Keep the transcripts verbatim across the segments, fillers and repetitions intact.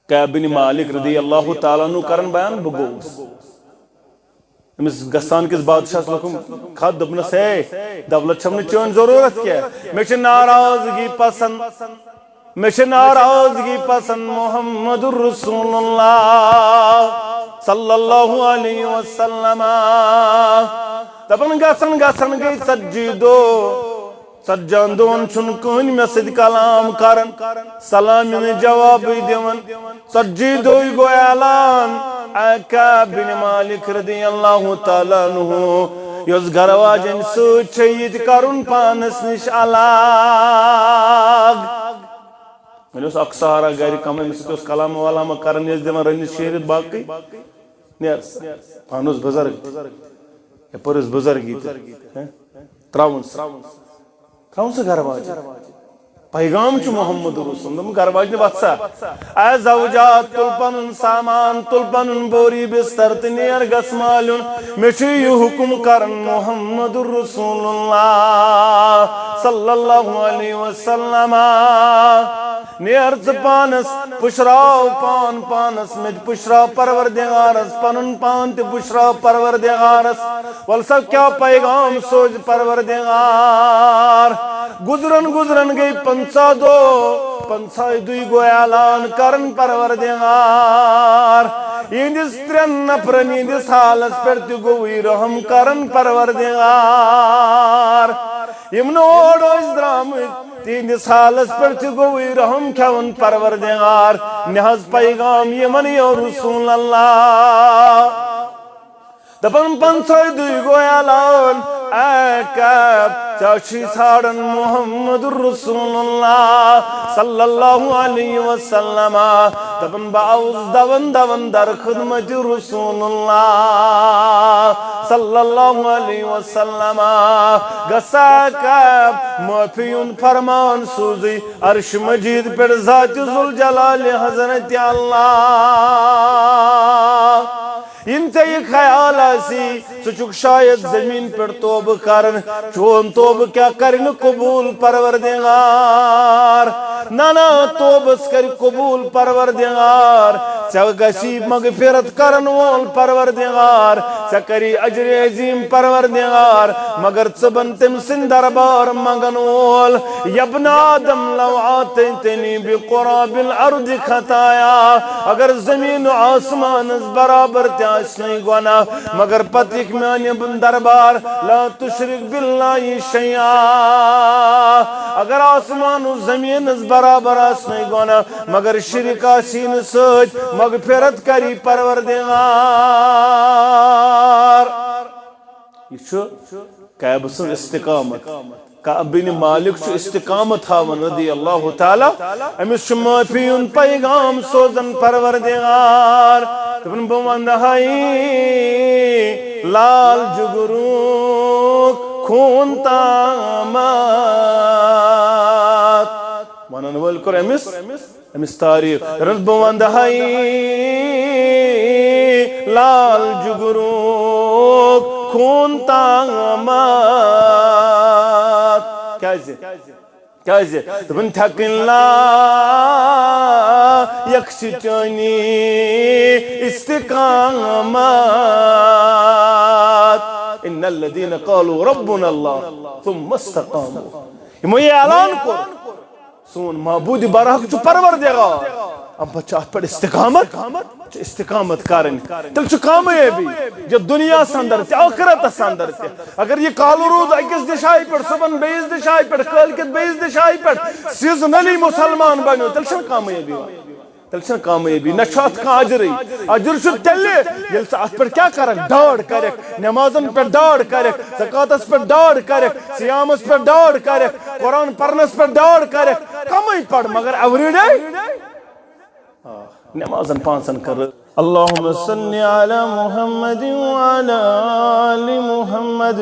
کعب بن مالک رضی اللہ تعالیٰ عنہ کرن بیان، بہٕ گوٚوُس أمِس غسان کِس بادشاہس لوٚگُم خط، دوٚپنس، ہے، دولت چھم نہٕ چٲنۍ ضروٗرت کینٛہہ، مےٚ چھِ ناراضگی پسند، مےٚ چھِ ناراضگی پسند محمد رسول اللہ صلی اللہ علیہ وسلم۔ دپان گژھان گژھان گٔے ژتجی دۄہ، ژتجِہن دۄہن چھُنہٕ کٕہٕنۍ مےٚ سۭتۍ کلام کران، سلامہِ نہٕ جوابٕے دِوان۔ ژتجی دۄہٕے گوٚو اعلان، اے کعب بن مالک رضی اللہ تعالیٰ عنہ، یۄس گرٕ واجٮ۪ن سۭتۍ چھے، یہِ تہِ کرُن پانس نِش الگ۔ وۄنۍ اوس اکھ سہارا گرِ کم، أمِس سۭتۍ اوس کلام ولامہ کران، یہِ ٲسۍ دِوان رٔنِتھ شیرِتھ باقٕے۔ نیر سا۔ پانہٕ اوس بُزرگ۔ یپٲرۍ اوس بُزرگی تہِ۔ ہہ؟ تراوُن سا۔ تراوُن سا گرٕ واجہِ۔ پیغام چھُ محمد رسول۔ دوٚپُن، گرٕ واجنہِ وَتھ سا۔ اے زوجات، تُل پنُن سامان، تُل پنُن بوری بستر تہٕ نیر گژھ مالیُن۔ مےٚ چھُ یہِ حُکُم کران محمد رسول اللہ صلی اللہ علیہ وسلم۔ نیر ژٕ پانس، پُشراو پان پانس، مےٚ تہِ پُشراو پروردگارس، پنُن پان تہِ پُشراو پروردگارس۔ ول سا کیٛاہ پیغام سوزِ پروردگار۔ گُزرن گُزرن گٔے پنٛژاہ دۄہ، پنٛژاہ دُے گوٚو اعلان کرن پروردگار۔ یِہنٛدِس ترٛٮ۪ن نفرن یِہنٛدِس حالس پٮ۪ٹھ تہِ گوٚوُے رحم کرن پروردگار۔ یِم نہٕ اور ٲسۍ درٛامٕتۍ، تِہنٛدِس حالس پٮ۪ٹھ تہِ گوٚوُے رحم کھٮ۪وان پروردگار۔ نہ حظ پیغام یِمن یو رسول اللہ۔ دپان پنٛژاہ دُے گوٚو اعلان، اے کعب، ژےٚ چھُے ژھانڈان محمد رسول اللہ صلی اللہ علیہ وسلم۔ دپان بہٕ آوُس دون دون در خدمت رسول اللہ صلی اللہ علیہ وسلم۔ گژھا کعب، معافی ہُنٛد فرمان سوزٕے عرش مجید پٮ۪ٹھ ذات ذوالجلال حضرت اللہ۔ یِم ژےٚ یہِ خیال آسی، ژٕ چھُکھ شاید زمین پٮ۪ٹھ توبہٕ کران، چون توبہٕ کیٛاہ کرِ نہٕ قبول پروردگار؟ نہ، نہ، توبس کرِ قبول پروردگار۔ ژےٚ گژھی مغفرت کرن وول پروردگار، ژےٚ کری اجر عظیم پروردگار، مگر ژٕ بن تٔمۍ سٕنٛدۍ دربار منگن وول۔ یبن آدم لو آتیتنی بقراب الارض خطایا، اگر زمین و آسمانس برابر تہِ آسہِ نہٕ گۄناہ، مگر پتہٕ یِکھ میانہِ دربار، لا تشرک باللہ شیئا۔ اگر آسمان و زمینس برابر آسہِ نہٕ گۄناہ، مگر شرک آسی نہٕ سۭتۍ، مغفرت کری پروردگار۔ یہِ چھُ کعب سٕنٛز استقامت۔ کعب بن مالک چھُ استقامت ہاوان رضی اللہ تعالیٰ۔ أمِس چھُ معافی ہُنٛد پیغام سوزان پروردگار۔ دپان بہٕ وندٕ ہاے لال جگروک خوٗن تامَتھ۔ ونن وٲلۍ کوٚر أمِس أمِس تعریف۔ رٕژ بہٕ وندٕ ہاے لال جگروک خوٗن تامَتھ۔ کیٛازِ؟ کیٛازِ؟ دوٚپُن، تھٮ۪کٕنۍ لایق چھِ چٲنی استقامت۔ ان الذین قالوا ربنا اللہ ثم استقاموا۔ یِمو یہِ اعلان کوٚر، سون معبود برحق چھُ پروردگار۔ اَمہِ پتہٕ چھُ اَتھ پٮ۪ٹھ استقامت، چھُ استقامت کرٕنۍ۔ تیٚلہِ چھُ کامیٲبی، یہِ دُنیاہَس اندر تہِ، ٲخرتَس اندر تہِ۔ اگر یہِ کالہٕ روٗد أکِس دِشایہِ پٮ۪ٹھ، صُبحن بیٚیِس دِشایہِ پٮ۪ٹھ، کٲلۍ کٮ۪تھ بیٚیِس دِشایہِ پٮ۪ٹھ، seasonally مُسلمان بنیو، تیٚلہِ چھَنہٕ کامیٲبی واتان۔ تیٚلہِ چھَنہٕ کامیٲبی، نہ چھُ اَتھ کانٛہہ اجرٕے۔ اجر چھُ تیٚلہِ، ییٚلہِ ژٕ اَتھ پٮ۪ٹھ کیٛاہ کرکھ؟ ڈاڈ کرکھ، نمازن پٮ۪ٹھ ڈاڈ کرکھ، زکوٰتس پٮ۪ٹھ ڈاڈ کرکھ، صیامس پٮ۪ٹھ ڈاڈ کرکھ، قرآن پرنس پٮ۪ٹھ ڈاڈ کرکھ۔ کمٕے پَر، مگر every day۔ آ، نمازن پانٛژن کر۔ اللهم صل على محمد وعلى آل محمد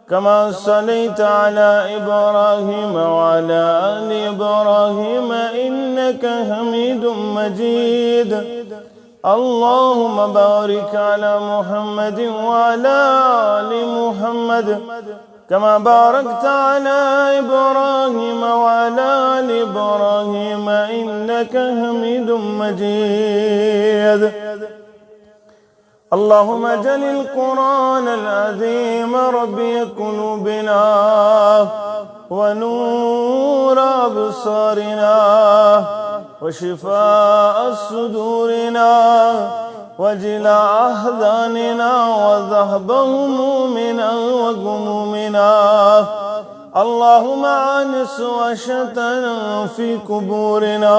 كما صليت على إبراهيم وعلى آل إبراهيم إنك حميد مجيد. اللهم بارك على محمد وعلى آل محمد كما باركت على إبراهيم وعلى آل إبراهيم إنك حميد مجيد. اللهم اجعل القرآن العظيم ربيع قلوبنا ونور أبصارنا وشفاء صدورنا وجلاء أحزاننا وذهب همومنا وغمومنا. اللهم آنس وحشتنا في قبورنا.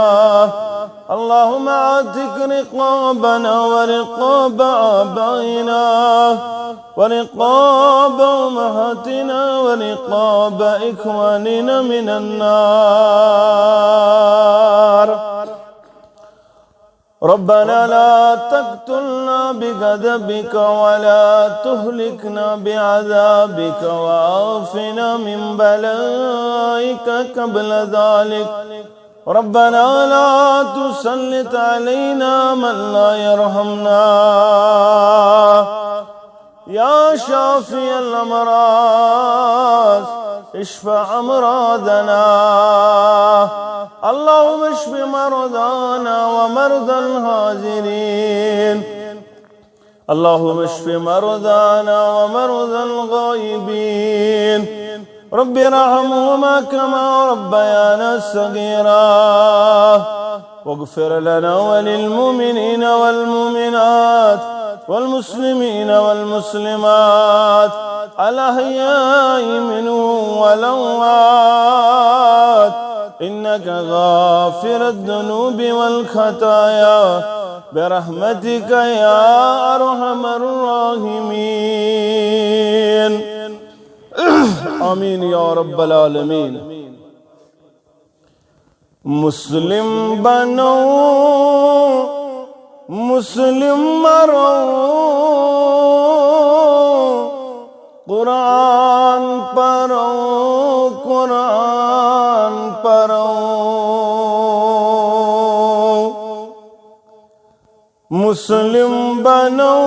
اللهم اعتق رقابنا ورقاب آبائنا ورقاب أمهاتنا ورقاب إخواننا من النار. ربنا لا تقتلنا بغضبك ولا تهلكنا بعذابك وعافنا من بلائك قبل ذلك. ربنا لا تسلط علينا من لا يرحمنا. يا شافي الأمراض، اشف أمراضنا. اللهم اشف مرضانا ومرضى الحاضرين. اللهم اشف مرضانا ومرضى الغائبين. رب ارحمهما كما ربيانا صغيرا. واغفر لنا وللمؤمنين والمؤمنات والمسلمين والمسلمات الأحياء منهم والأموات إنك غافر الذنوب والخطايا برحمتك يا أرحم الراحمين. آمين يا رب العالمين. مسلم بنو، مسلم مرو، قرآن پرو، قرآن پرو. مسلم بنو،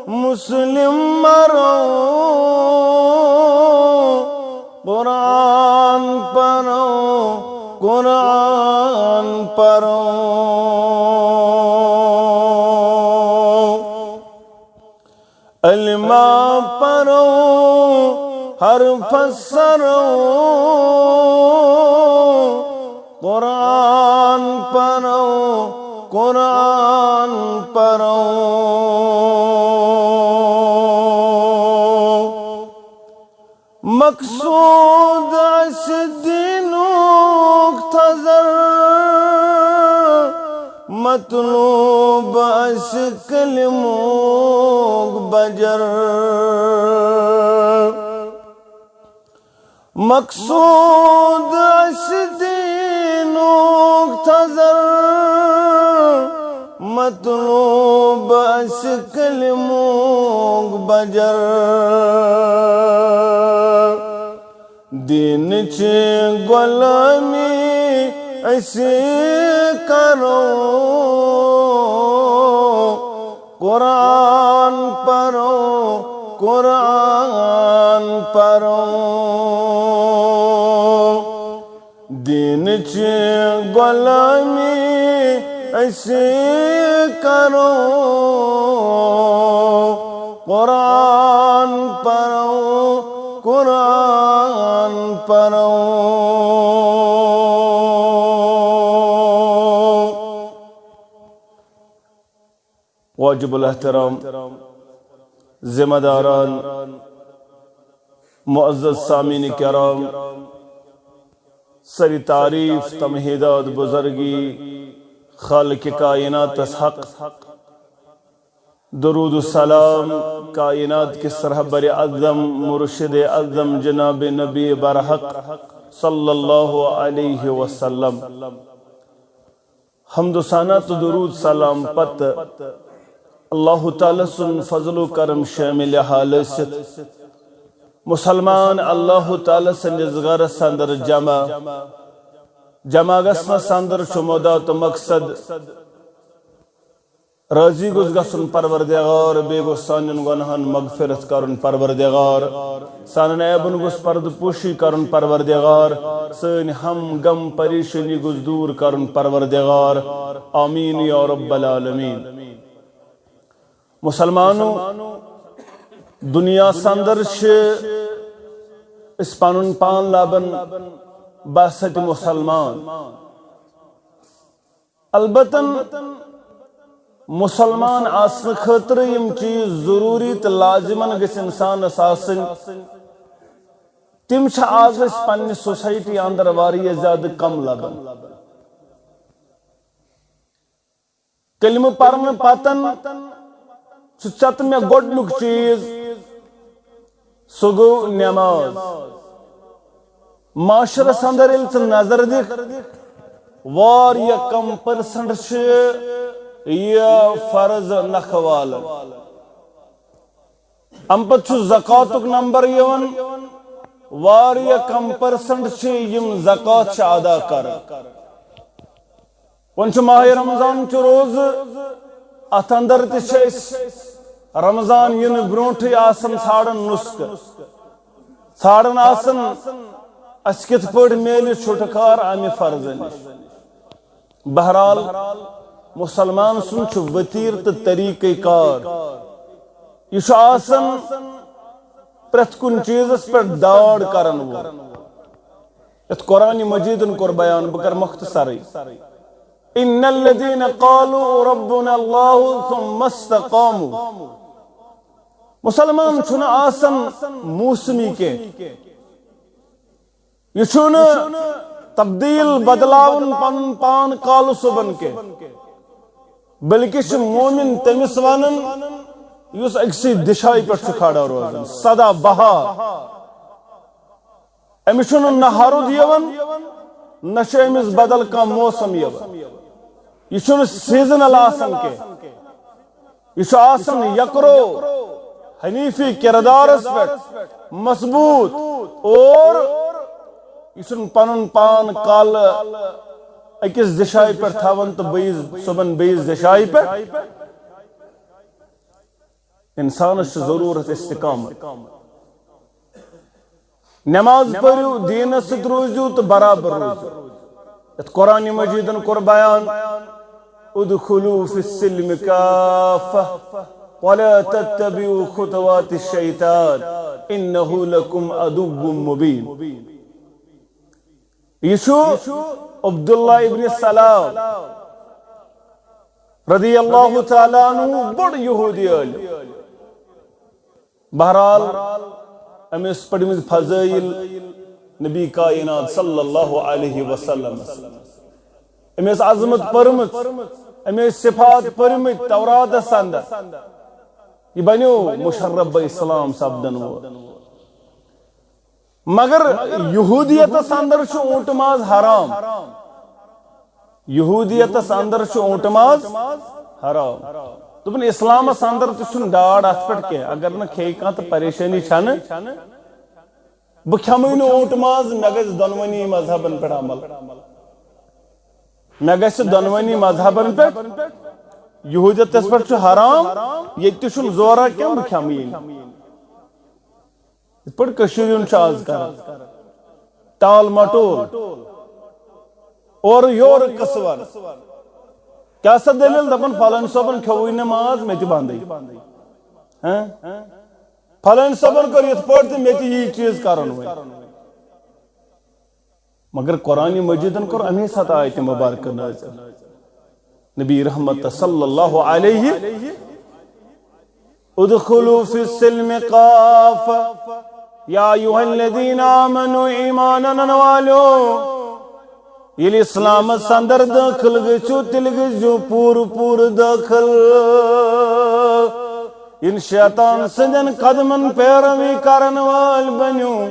مسلم مرو، قرآن پرو، قرآن پرو. علما پرو، حرف سرو، قرآن پرو، قرآن پرو. مقصود اسہِ دینُک تھزر، مطلوب اسہِ کلمُک بجر۔ مقصود اسہِ دینُک تھزر، مطلوب اسہِ کلمُک بجر۔ دینٕچ غلٲمی أسۍ کرو، قرآن پرو، قرآن پرو۔ دینٕچ غلٲمی أسۍ کرو، قرآن پرو، قرآن پرو۔ واجب الاحترام ذمہ داران، معزز سامعین کرام، سری تعریف، تمہیدات، بزرگی خالق کائناتس حق، درود و سلام کائنات کِس رہبر اعظم، مرشد اعظم جناب نبی برحق صلی اللہ علیہ وسلم۔ حمد و ثنا تہٕ درود سلام پتہٕ اللہ تعالیٰ سُنٛد فضل و کرم شامل حال ٲسِتھ، مسلمان اللہ تعالیٰ سٕنٛدِس گرس اندر جمع، جمع گژھنس اندر چھُ مدعا تہٕ مقصد راضی گوٚژھ گژھُن پروردگار، بیٚیہِ گوٚژھ سانٮ۪ن گۄناہن مغفرت کرُن پروردگار، سانٮ۪ن عیبن گوٚژھ پردٕ پوشی کرُن پروردگار، سٲنۍ ہم غم پریشٲنی گوٚژھ دوٗر کرُن پروردگار۔ آمین یا رب العالمین۔ مسلمانو، دنیا سندر چھِ أسۍ پنُن پان لبن بحثت مسلمان۔ البتہ مسلمان آسنہٕ خٲطرٕ یِم چیٖز ضروٗری تہٕ لازمن گٔژھۍ انسانس آسٕنۍ، تِم چھِ آز أسۍ پننہِ سوسایٹی اندر واریاہ زیادٕ کم لبان۔ کلمہٕ پرنہٕ پتن چھُ ژےٚ تہٕ مےٚ گۄڈنیُک چیٖز، سُہ گوٚو نٮ۪ماز۔ معاشرس اندر ییٚلہِ ژٕ نظر دِکھ، واریاہ کم پٔرسنٹ چھِ یہِ فرض نکھٕ والان۔ امہِ پتہٕ چھُ زکاتُک نمبر یِوان، واریاہ کم پٔرسنٹ چھِ یِم زکات چھِ ادا کران۔ وۄنۍ چھُ ماہِ رمضان چہِ روزٕ، اتھ اندر تہِ چھِ أسۍ رمضان یِنہٕ برونٹھٕے آسان ژھانڈان نسخہٕ، ژھانڈان آسان اسہِ کِتھ پٲٹھۍ میلہِ چھُٹکار امہِ فرضہٕ نِش۔ بہرحال، مسلمان سُنٛد چھُ وتیرٕ تہٕ طریقہ کار، یہِ چھُ آسان پرٛٮ۪تھ کُنہِ چیٖزس پٮ۪ٹھ داڑ کرن وول۔ یتھ قرآن مجیدن کوٚر بیان، بہٕ کرٕ مختصرٕے۔ ان الذین قالوا ربنا اللہ ثم استقاموا۔ مسلمان چھُنہٕ آسان موسمی کینٛہہ، یہِ چھُنہٕ تبدیل بدلاوُن پنُن پان کالہٕ صبحن کینٛہہ، بلکہِ چھُ مومن تٔمِس ونان یُس أکسٕے دِشایہِ پٮ۪ٹھ چھُ کھڑا روزان، سدا بہار۔ أمِس چھُنہٕ نہ ہرُد یِوان، نہ چھُ أمِس بدل کانٛہہ موسم یِوان۔ یہِ چھُنہٕ سیزنل آسان کینٛہہ۔ یہِ چھُ آسان یکرو حنیفی کردارس پٮ۪ٹھ مضبوط، اور یہِ چھُنہٕ پنُن پان کالہٕ أکِس دِشایہِ پٮ۪ٹھ تھاوان تہٕ بیٚیِس صبحن بیٚیِس دِشایہِ پٮ۪ٹھ۔ انسانس چھِ ضروٗرت استقامت۔ نماز پٔرِو، دیٖنس سۭتۍ روٗزِو تہٕ برابر روٗزِو۔ یتھ قرآن مجیدن کوٚر بیان، "ادخلوا فی السلم کافہ ولا تتبعوا خطوات الشیطان انہ لکم عدو مبین۔" یہِ چھُ عبداللہ ابن سلام رضی اللہ تعالیٰ عنہ، بوٚڑ یہودی عٲلم۔ بہرحال، أمۍ ٲسۍ پٔرمٕتۍ فضائل نبی کائنات صلی اللہ علیہ وسلم۔ أمۍ ٲس عظمت پٔرمٕژ، أمۍ ٲسۍ صفات پٔرمٕتۍ توراتس اندر۔ یہِ بنیو مشرف بہ اسلام سپدن وول۔ مگر یہودیتس اندر چھُ اوٗنٹہٕ ماز حرام۔ یہودیتس اندر چھُ اوٗنٹہٕ ماز حرام۔ دوٚپُن، اسلامس اندر تہِ چھُنہٕ ڈاڈ اتھ پٮ۪ٹھ کینٛہہ، اگر نہٕ کھیٚیہِ کانٛہہ تہٕ پریشٲنی چھنہٕ۔ بہٕ کھٮ۪مٕے نہٕ اوٗنٹہٕ ماز، مےٚ گژھِ دۄنوٕنی مذہبن پٮ۪ٹھ عمل۔ مےٚ گژھِ دۄنوٕنی مذہبن پٮ۪ٹھ، یہودیتس پٮ۪ٹھ چھُ حرام، ییٚتہِ تہِ چھُنہٕ زورا کینٛہہ، بہٕ کھٮ۪مہٕ یی نہٕ۔ یِتھ پٲٹھۍ کٔشیٖرِ ہُنٛد چھُ آز کران، ٹال مٹول، اورٕ یورٕ قٕصہٕ وَنہٕ۔ کیٛاہ سا دٔلیٖل؟ دَپان، فلٲنۍ صٲبن کھیوٚوُے نہٕ ماز، مےٚ تہِ بنٛدٕے۔ ہاں؟ فلٲنۍ صٲبن کوٚر یِتھ پٲٹھۍ تہٕ مےٚ تہِ یی چیٖز کرُن وۄنۍ۔ مگر قرآن مجیدن کوٚر اَمے ساتہٕ آیتِ مبارکہ نازل۔ نبی رحمت صلی اللہ علیہ، "ادخلوا فی السلم کافہ، یا ایھا الذین آمنوا"، ایمان انن والو، ییٚلہِ اسلامس اندر دٲخل گٔژھِو، تیٚلہِ گٔژھِو پوٗرٕ پوٗرٕ دٲخل۔ یِن شیطان سٕنٛدٮ۪ن قدمن پیروی کرن وٲلۍ بٔنِو،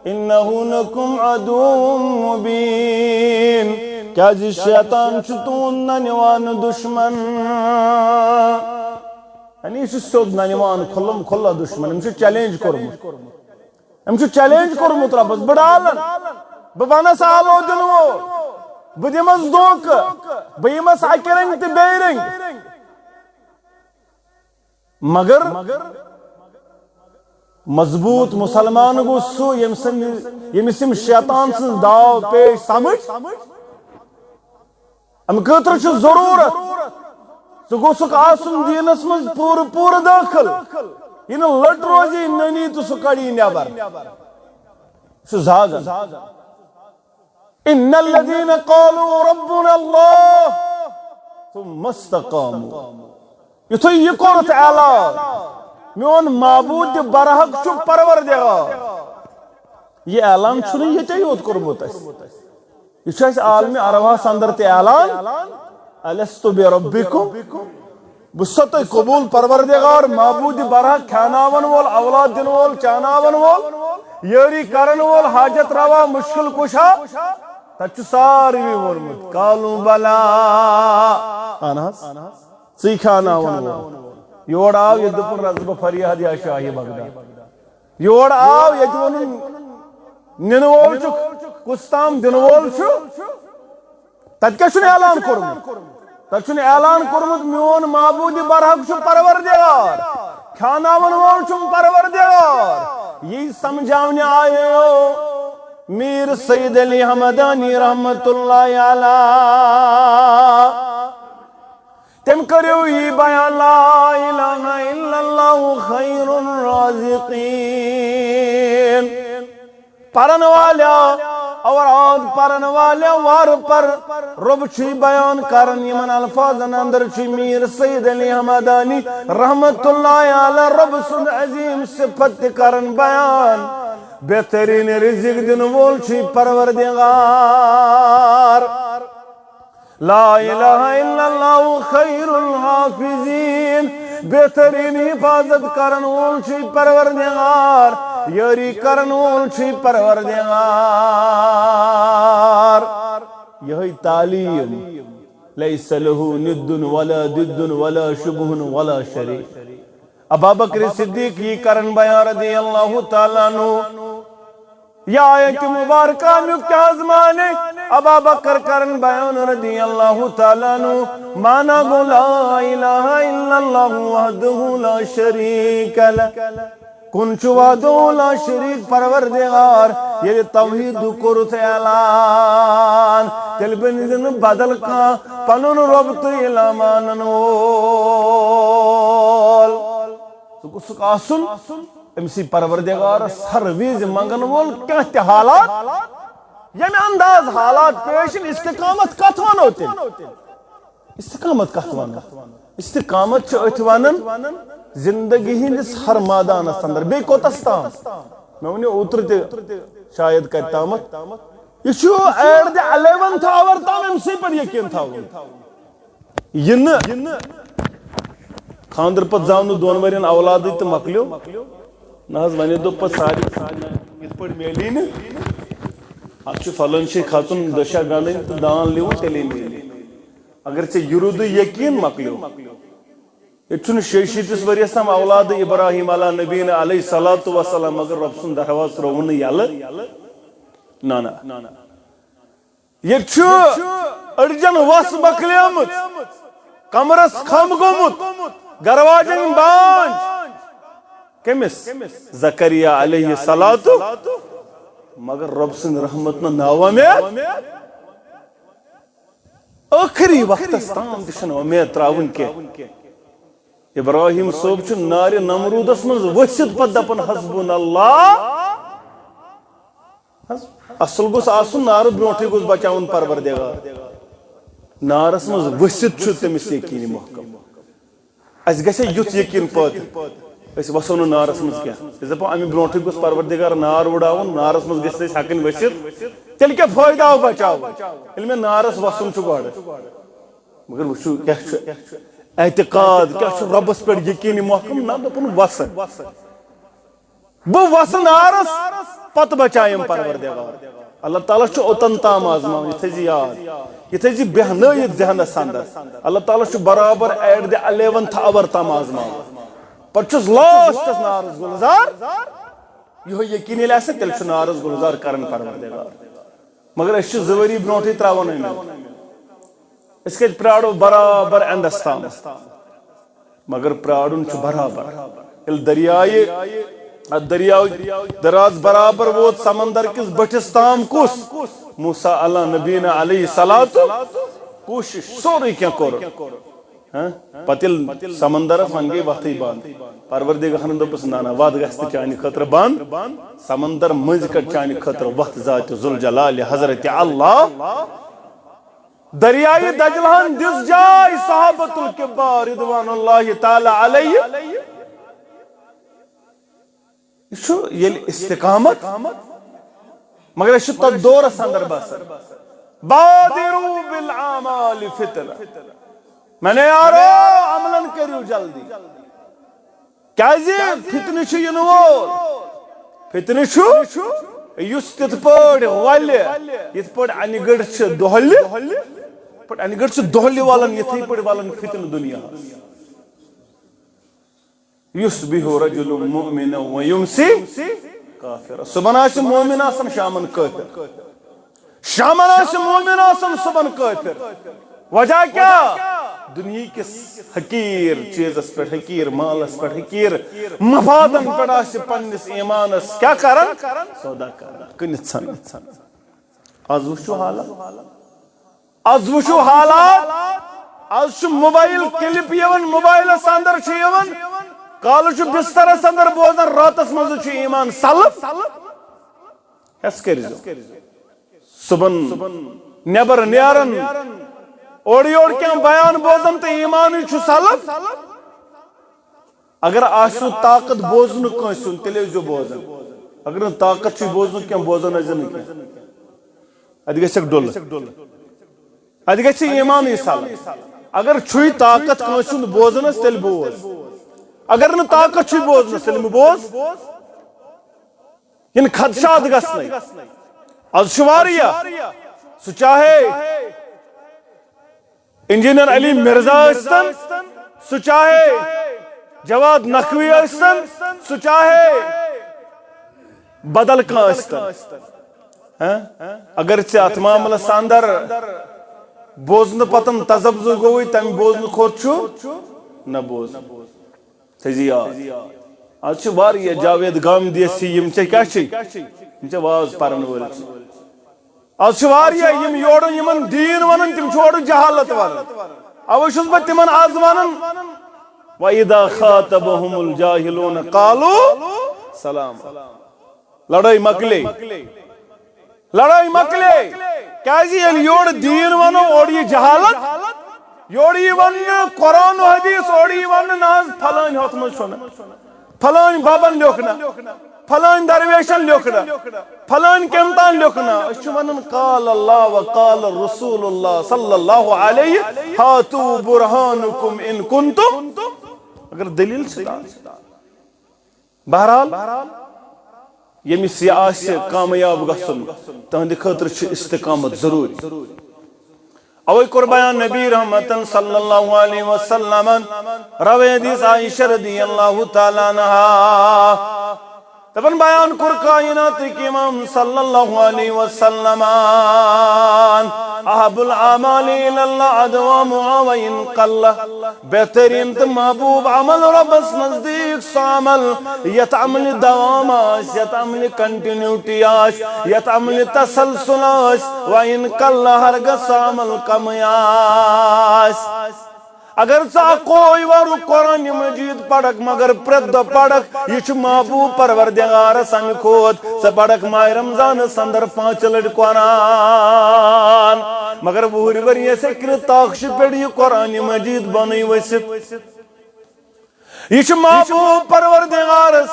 انہ لکم عدو مبین، کیازِ شیطان چھُ تُہُنٛد ننہِ وانہٕ دشمن۔ یعنی یہِ چھُ سیوٚد ننہِ وان، کھُلم کھُلا دشمن، أمۍ چھُ چیلنج کوٚرمُت۔ أمۍ چھُ چیلنج کوٚرمُت رۄبس، "بہٕ ڈالن، بہٕ بنس آلو دِنہٕ وول، بہٕ دِمس دھوکہٕ، بہٕ یِمس اکہِ رنگۍ تہٕ بیٚیہِ رنگۍ۔" مگر مضبوط مسلمان گوٚو سُہ، ییٚمہِ سٕنٛدِ، ییٚمِس یِم شیطان سٕنٛز داو پیش سمجھ۔ اَمہِ خٲطرٕ چھُ ضروٗرت ژٕ گوٚژھُکھ آسُن دیٖنس منٛز پوٗرٕ پوٗرٕ دٲخل۔ یہِ نہٕ لٔٹ روزی نٔنی تہٕ سُہ کڑی نٮ۪بر۔ سُہ زاگن۔ ان الذين قالوا ربنا الله ثم استقاموا۔ یُتھُے یہِ کوٚرُتھ اعلان، میون معبود تہِ برحق چھُ پروردگار۔ یہِ اعلان چھُنہٕ ییٚتے یوت کوٚرمُت اَسہِ۔ یہِ چھُ اَسہِ عالمِ ارواحس اندر تہِ اعلان، الست بربکم؟ بہٕ چھُسا تۄہہِ قبول پروردگار، معبود برحق، کھیاناون وول، اولاد دِنہٕ وول، چاناون وول، یٲری کرن وول، حاجت روا، مشکل کشا؟ تتہِ چھُ ساروی ووٚنمُت، قالوا بلی۔ اہن حظ، ژٕے کھیاناون وول۔ یور آو ییٚتہِ دوٚپُن، رَزٕ بہٕ فریاد یا شاہِ بغداد۔ یور آو ییٚتہِ ووٚنُن، نِنہٕ وول چھُ، کُس تام دِنہٕ وول چھُ۔ تتہِ کیٛاہ چھُنہٕ اعلان کوٚرمُت؟ تتہِ چھُنہٕ اعلان کوٚرمُت، میون معبود برحق چھُ پروردگار، کھیاناون وول چھُم پروردگار۔ یی سمجھاونہِ آیو میر سید علی حمدانی رحمت اللہ علیہ۔ تٔمۍ کٔرِو یی بیان، لا الہ الا اللہ خیر الرازقین۔ پرن والیا، اوراد پرن والیا، وار پر، رب چھُے بیان کرن، یِمن الفاظن اندر چھُے میر سید علی حمدانی رحمت اللہ علیہ رب سُنٛد عظیم صفت تہِ کرن بیان۔ بہترین رزق دِنہٕ وول چھُے پروردگار۔ لا الہ الا اللہ خیر الحافظین، بہترین حفاظت کرن وول چھُے پروردگار، یٲری کرن وول چھُے پروردگار۔ یہے تعلیم، لیس لہ ند ولا ضد ولا شبہ ولا شریک۔ ابابکر صدیق یی کرن بیان رضی اللہ تعالیٰ عنہ۔ یا آیت مبارکہ امیُک کیٛاہ حظ معنی؟ ابابکر کرن بیان رضی اللہ تعالیٰ عنہ، معنی گوٚو لا الہ الا اللہ وحدہ لا شریک لہ۔ کُن چھُ وحدہ لا شریک پروردگار، ییٚلہِ توحیٖدُک کوٚرُتھ اعلان، تیٚلہِ بٔنۍ زِ نہٕ بدل کانٛہہ پنُن رۄب تہٕ الہ مانن وول۔ ژٕ گوٚژھُکھ آسُن أمۍ سٕے پروردگارس ہر وِزِ منگن وول کانٛہہ تہِ حالات، ییٚمہِ انداز حالات پیش یِن، استقامت کتھ ونو تیٚلہِ؟ استقامت کتھ ونو؟ استقامت چھِ أتھۍ ونان زندگی ہٕنٛدِس ہر مٲدانس اندر۔ بیٚیہِ کوٚتس تام؟ مےٚ ؤنِو اوترٕ تہِ شاید کتہِ تامتھ۔ یہِ چھُ at the eleventh hour تام أمۍ سٕے پٮ۪ٹھ یقین تھاوُن۔ یہِ نہٕ خانٛدر پتہٕ زاو نہٕ دۄن ؤرین اولادٕے تہٕ مۄکلیو۔ نہ حظ، وۄنۍ دوٚپ پتہٕ سارے، یِتھ پٲٹھۍ میلی نہٕ، اتھ چھُ فلٲنۍ جایہِ کھژُن، دٔچھا گنٛڈٕنۍ تہٕ دان لیوُن، تیٚلے میلہِ۔ اگر ژےٚ یہِ روٗدُے یقین، مۄکلیو۔ ییٚتہِ چھُنہٕ شیٚیہِ شیٖتس ؤریس تام اولاد ابراہیم علیٰ نبینا علیہ الصلوۃ والسلام، مگر رۄب سُنٛد دروازٕ ترٛووُن نہٕ یلہٕ۔ نہ، نہ۔ ییٚتہِ چھُ أڈجن وس مۄکلیمٕژ، کمرس کھم گوٚمُت، دروازن بانج۔ کٔمِس؟ زکریا علیہ الصلوۃ۔ مگر رۄب سٕنٛدِ رحمت نہٕ ناوہ مےٚ۔ ٲخری وقتس تام تہِ چھنہٕ اُمید ترٛاوٕنۍ کینٛہہ۔ ابراہیم صٲب چھُ نارِ نمروٗدس منٛز ؤسِتھ پتہٕ دپان، "حسبنا اللہ۔" حظ، اصل گوٚژھ آسُن، نارٕ برونٹھٕے گوٚژھ بچاوُن پروردگار۔ نارس منٛز ؤسِتھ چھُ تٔمِس یقین محکم۔ اسہِ گژھِ یُتھ یقین پٲدٕ، أسۍ وسو نہٕ نارس منٛز کینٛہہ۔ أسۍ دپو، امہِ برونٹھٕے گوٚژھ پروردگار نار وُڈاوُن، نارس منٛز گژھِ نہٕ أسۍ ہٮ۪کٕنۍ ؤسِتھ۔ تیٚلہِ کیٛاہ فٲیدٕ آو بچاوُن، ییٚلہِ مےٚ نارس وسُن چھُ گۄڈٕ؟ مگر وٕچھِو، کیٛاہ چھُ اعتقاد، کیٛاہ چھُ رۄبس پٮ۪ٹھ یقین محکم؟ نہ، دوٚپُن، وسہٕ۔ بہٕ وسہٕ نارس، پتہٕ بچایم پروردگار۔ اللہ تعالیٰ چھُ اوٚتن تام آزماوان، یہِ تھٲیزِ یاد، یہِ تھٲیزِ بیہنٲیِتھ ذہنس اندر۔ اللہ تعالیٰ چھُ برابر at the eleventh hour تام آزماوان۔ پتہٕ چھُس لاسٹس نارس گُلزار۔ یِہوٚے یقین ییٚلہِ آسہِ، تیٚلہِ چھُ نارس گُلزار کران پروردگار۔ مگر أسۍ چھِ زٕ ؤری برونٹھٕے ترٛاوان أمۍ۔ أسۍ کتہِ پرارو برابر اینڈس تام؟ مگر پرارُن چھُ برابر۔ ییٚلہِ دٔریایہِ، اتھ دٔریاو دراز برابر ووت سمندر کِس بٔٹھِس تام، کُس؟ موسیٰ علیٰ نبینا علیہ الصلوۃ، کوٗشش سورُے کینٛہہ کوٚر۔ ہاں؟ پتہٕ ییٚلہِ سمندرس وۄنۍ گٔے وتھٕے بند، پروردگارن دوٚپُس، نہ نہ، وتھ گژھِ نہٕ چانہِ خٲطرٕ بند۔ سمندر مٔنٛزۍ کڑ چانہِ خٲطرٕ وتھ ذات ذوالجلال حضرت اللہ۔ دریائے دجلہن دِژ جاے صحابۃ الکبار رضوان اللہ تعالی علیہ۔ یہِ چھُ ییٚلہِ استقامت، مگر أسۍ چھِ تتھ دورس اندر بسان۔ بادروا بالاعمال فتنہ۔ میانیو یارو، عملن کٔرِو جلدی۔ کیازِ؟ فتنہٕ چھُ یِنہٕ وول۔ فتنہٕ چھُ، یُس تِتھ پٲٹھۍ ولہِ، یِتھ پٲٹھۍ انہِ گٔٹۍ چھِ دۄہلہِ، یِتھ پٲٹھۍ انہِ گٔٹۍ چھِ دۄہلہِ ولان، یِتھٕے پٲٹھۍ ولان فتنہٕ دُنیاہس۔ یصبح رجل مؤمنا ویمسی کافرا۔ صبحن آسہِ مومن آسان، شامن کٲفر۔ شامن آسہِ مومن آسان، صبحن کٲفر۔ وجہ کیٛاہ؟ دُنیہکِس حقیٖر چیٖزس پٮ۪ٹھ، حقیٖر مالس پٮ۪ٹھ، حقیٖر مفادن پٮ۪ٹھ آسہِ پننِس ایٖمانس کیٛاہ کران؟ سودا کران، کٕنِتھ ژھنان۔ آز وٕچھِو حالات۔ آز وٕچھِو حالات۔ آز چھُ موبایل کلپ یِوان، موبایلس اندر چھُ یِوان، کالہٕ چھُ بسترس اندر بوزان، راتس منٛز چھُ ایٖمان سلب۔ ہٮ۪س کٔرۍزیو۔ صُبحن نٮ۪بر نیران، اورٕ یورٕ کینٛہہ بیان بوزان تہٕ ایٖمانٕے چھُ سلب۔ اگر آسِوٕ طاقت بوزنہٕ کٲنٛسہِ ہُنٛد، تیٚلہِ ٲسۍزیو بوزان۔ اگر نہٕ طاقت چھُے بوزنُک کینٛہہ، بوزان ٲسۍزِ نہٕ کینٛہہ۔ اَتہِ گژھٮ۪کھ ڈُلہٕ۔ اَتہِ گژھِ ایٖمانٕے سلب۔ اگر چھُے طاقت کٲنٛسہِ ہُنٛد بوزنس، تیٚلہِ بوز۔ اگر نہٕ طاقت چھُے بوزنس، تیٚلہِ مہٕ بوز۔ یِن خدشات گژھنَے۔ از چھُ واریاہ، سُہ چاہے انجینئر علی مرزا ٲسۍتن، سُہ چاہے جواد نقوی ٲسۍتن، سُہ چاہے بدل کانٛہہ ٲسۍتن۔ ہاں؟ اگر ژےٚ اتھ معاملس اندر بوزنہٕ پتن تذبذب گوٚوُے، تمہِ بوزنہٕ کھۄتہٕ چھُ نہ بوزُن۔ تھٲیزِ یاد۔ از چھِ واریاہ جاوید گامدیس ہی، یِم ژےٚ کیٛاہ چھِ؟ یِم ژےٚ واز پرن وٲلۍ چھِ۔ از چھِ واریاہ یِم یورٕ یِمن دیٖن ونان، تِم چھِ اورٕ جہالت ونان۔ اوے چھُس بہٕ تِمن از ونان، وَإِذَا خَاطَبَهُمُ الْجَاهِلُونَ قَالُوا سَلَامًا۔ لڑٲے مۄکلے۔ لڑٲے مۄکلے۔ کیازِ ییٚلہِ یورٕ دیٖن ونو، اورٕ یہِ جہالت، یورٕ یی وننہٕ قرآن و حدیث، اورٕ یی وننہٕ، نہ حظ، فلٲنۍ ہۄتھ منٛز چھُنہٕ، فلٲنۍ ببن لیوٚکھ نہ، فلٲنۍ درویشن لیوٚکھ نہ، فلٲنۍ کٔمۍ تام لیوٚکھ نہ۔ أسۍ چھِ ونان، قال اللہ و قال رسول اللہ صلی اللہ علیہ، ہاتو برہانکم ان کنتم۔ اگر دلیل چھِ، تہٕ بہرحال، ییٚمِس یہِ آسہِ کامیاب گژھُن، تہنٛدِ خٲطرٕ چھُ استقامت ضروٗری۔ اوے کوٚر بیان نبی رحمتن صلی اللہ علیہ وسلمن، روایت حدیث عائشہ رضی اللہ تعالیٰ عنہا۔ دپان بیان کوٚر کائناتٕکۍ امام صلی اللہ علیہ وسلمن، احب الاعمال الی اللہ ادومها وان قل۔ بہترین تہٕ محبوب عمل رۄبس نزدیٖک سُہ عمل یتھ عملہِ دوام آسہِ، یتھ عملہِ کنٹینیوٹی آسہِ، یتھ عملہِ تسلسل آسہِ، وان قل، ہرگاہ سُہ عمل کمٕے آسہِ۔ اگر ژٕ اکوے ورُک قرآن مجید پرکھ، مگر پرٛٮ۪تھ دۄہ پرکھ، یہِ چھُ محبوب پروردگارس امہِ کھۄتہٕ۔ ژٕ پرکھ ماہ رمضانس اندر پانٛژِ لٹہِ قرآن، مگر وُہٕرۍ ؤرۍ یس ہیٚکہِ نہٕ تاخچہِ پٮ۪ٹھ یہِ قرآن مجید بۄنٕے ؤسِتھ۔ یہِ چھُ محبوب پروردگارس۔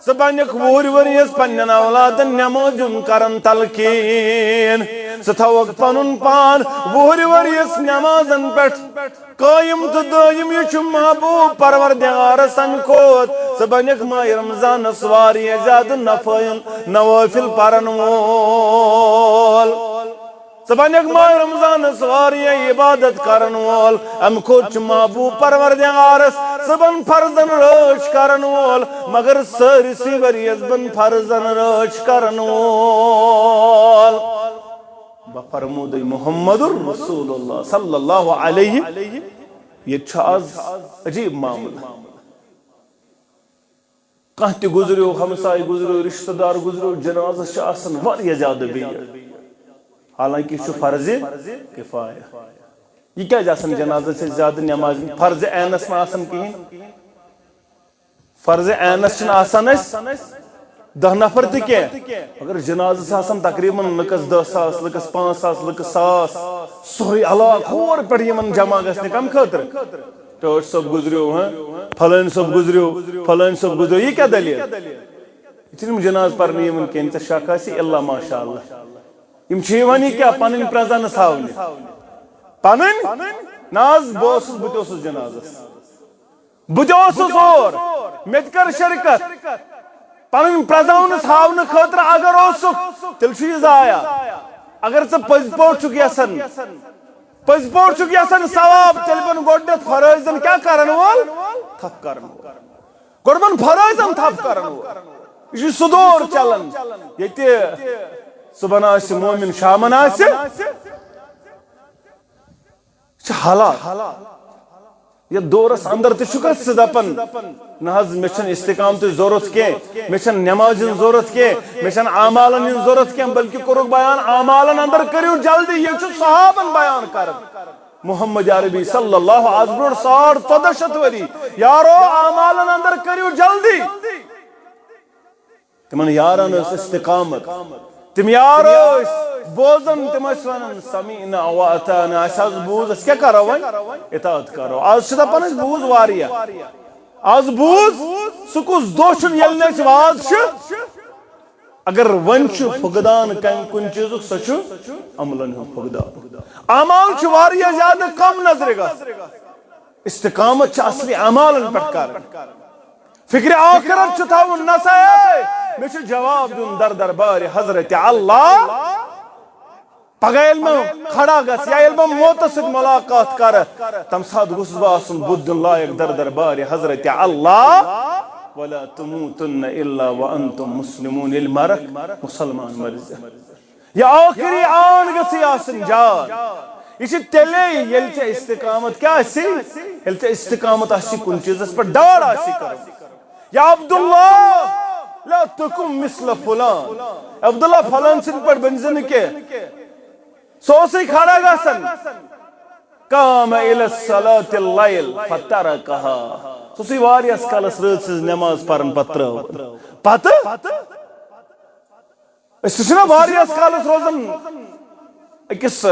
ژٕ بنکھ وُہٕرۍ ؤرۍ یس پننٮ۪ن اولادن نمازِ ہُنٛد کران تلقین۔ ژٕ تھاوکھ پنُن پان وُہٕرۍ ؤرۍ یس نمازن پٮ۪ٹھ قٲیِم تہٕ دٲیِم۔ یہِ چھُ محبوب پروردگارس امہِ کھۄتہٕ۔ ژٕ بنکھ ماہ رمضانس واریاہ زیادٕ نفٲیِل نوافل پرن وول۔ ژٕ بنکھ ماہ رمضانس واریاہ عبادت کرن وول۔ امہِ کھۄتہٕ چھُ محبوب پروردگارس ژٕ بن فرضن رٲچھ کرن وول۔ مگر سٲرسٕے ؤرۍ یس بن فرضن رٲچھ کرن وول۔ بہٕ فرمودے محمد رسول اللہ صلی اللہ علیہ ییٚتہِ چھُ آز عجیٖب معاملہٕ۔ کانٛہہ تہِ گُزریو، ہمسایہِ گُزریو، رشتہٕ دار گُزریو، جنازس چھِ آسان واریاہ زیادٕ بھیٖڑ، حالانکہ یہِ چھُ فرضِ کفایہ۔ یہِ کیازِ آسان جنازس چھِ زیادٕ نماز فرضِ عینس نہٕ آسان کِہیٖنۍ؟ فرضِ عینس چھِنہٕ آسان اَسہِ دَہ نفر تہِ کینٛہہ، مگر جنازٕ چھِ آسان تقریباً لُکس دَہ ساس، لُکس پانٛژھ ساس، لُکس ساس، سورُے علاقہٕ ہور پٮ۪ٹھ یِمن جمع گژھنہِ کَمہِ خٲطرٕ؟ ٹٲٹھۍ صٲب گُزریو، ہاں، فلٲنۍ صٲب گُزریو، فلٲنۍ صٲب گُزریو، یہِ کیٛاہ دٔلیٖل؟ یہِ چھِنہٕ یِم جنازٕ پرنہٕ یِوان کینٛہہ، ژےٚ شک آسہِ الا ماشاء اللہ۔ یِم چھِ یِوان یہِ کیٛاہ پنٕنۍ presence ہاونہِ؟ پنٕنۍ؟ نہ حظ، بہٕ اوسُس، بہٕ تہِ اوسُس جنازس۔ بہٕ تہِ اوسُس اور، مےٚ تہِ کٔر شرکت۔ پنٕنۍ presence ہاونہٕ خٲطرٕ اگر اوسُکھ، تیٚلہِ چھُ یہِ ضایع۔ اگر ژٕ پٔزۍ پٲٹھۍ چھُکھ یژھان، پٔزۍ پٲٹھۍ چھُکھ یژھان ثواب، تیٚلہِ بَن گۄڈٕنٮ۪تھ فرٲیضن کیٛاہ کرن وول؟ تھپھ کرن وول۔ گۄڈٕ بَن فرٲیضن تھپھ کرن وول۔ یہِ چھُ سُہ دور چلان، ییٚتہِ صُبحن آسہِ مومن، شامن آسہِ، یہِ چھِ حالات۔ یتھ دورس اندر تہِ چھُکھ ژٕ دپان، نہ حظ، مےٚ چھَنہٕ استقامتٕچ ضروٗرت کینٛہہ، مےٚ چھَنہٕ نمازِ ہٕنٛز ضروٗرت کینٛہہ، مےٚ چھَنہٕ اعمالن ہٕنٛز ضروٗرت کینٛہہ، بلکہِ کوٚرُکھ بیان، اعمالن اندر کٔرِو جلدی۔ یہِ چھُ صحابن بیان کران۔ محمد عربی صلی اللہ از برونٛٹھ ساڑ ژۄدہ شیٚتھ ؤری، یارو، اعمالن اندر کٔرِو جلدی۔ تِمن یارن ٲس استقامت۔ تِم یار ٲسۍ بوزان، تِم ٲسۍ ونان، "سمعنا و اطعنا"، اسہِ حظ بوٗز، أسۍ کیٛاہ کرو وۄنۍ؟ اطاعت کرو۔ از چھِ دپان، أسۍ بوٗز واریاہ۔ از بوٗز، سُہ کُس دۄہ چھُنہٕ ییٚلہِ نہٕ أسۍ واز چھِ؟ اگر وۄنۍ چھُ فقدان کمہِ کُنہِ چیٖزُک، سُہ چھُ عملن ہُنٛد فقدان۔ اعمال چھِ واریاہ زیادٕ کم نظرِ گژھان۔ استقامت چھِ اصلی اعمالن پٮ۪ٹھ کرٕنۍ۔ فکرِ آخرت چھُ تھاوُن، نسا ہے، مےٚ چھُ جواب دیُن در دربارِ حضرت اللہ۔ پگاہ ییٚلہِ مےٚ کھڑا گژھٕ یا ییٚلہِ بہٕ موتس سۭتۍ ملاقات کرٕ، تمہِ ساتہٕ گوٚژھُس بہٕ آسُن بُتھ دیُن لایق در دربارِ حضرت اللہ۔ ولا تموتن الا وانتم مسلمون، ییٚلہِ مرکھ مسلمان مرِ زِ۔ یہ آخری آن گژھِ آسن جان۔ یہ چھ تیلے ییٚلہِ ژےٚ استقامت کیا آسی؟ ییٚلہِ ژےٚ استقامت آسی کُنہِ چیٖزس پٮ۪ٹھ، ڈاڈ آسی کرُن۔ یا عبداللہ، لا تکم مثل فلان۔ عبداللہ، فلان سٕنٛدۍ پٲٹھۍ بٔنۍ زِ نہٕ کینٛہہ۔ سُہ اوسُے کھڑا گژھان۔ قام الی الصلاۃ اللیل فترکہا۔ سُہ اوسُے واریاہس کالس رٲژ سٕنٛز نماز پران، پتہٕ ترٲو۔ پتہٕ أسۍ تہِ چھِنہ واریاہس کالس روزان أکِس،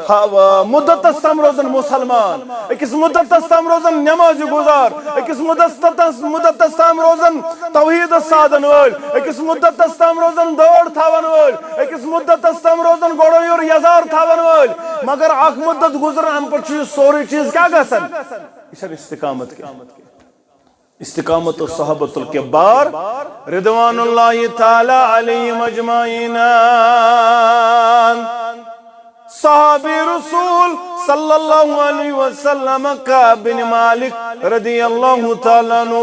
ہا، مُدتس تام روزان مُسلمان، أکِس مُدتس تام روزان نمازِ گُزار، أکِس مُدتس، مُدتس تام روزان توحیٖدس سادن وٲلۍ، أکِس مُدتس تام روزان دٲڑ تھاون وٲلۍ، أکِس مُدتس تام روزان گۄڈٕ یور یزار تھاون وٲلۍ۔ مگر اکھ مُدت گُزران، امہِ پتہٕ چھُ یہِ سورُے چیٖز کیٛاہ گژھان؟ یہِ چھنہٕ استقامت کینٛہہ۔ استقامت الصحابۃ الکبار رضوان اللہ تعالی علیہم اجمعین۔ صحابی رسول صلی اللہ علیہ وسلم کعب بن مالک رضی اللہ تعالی عنہ۔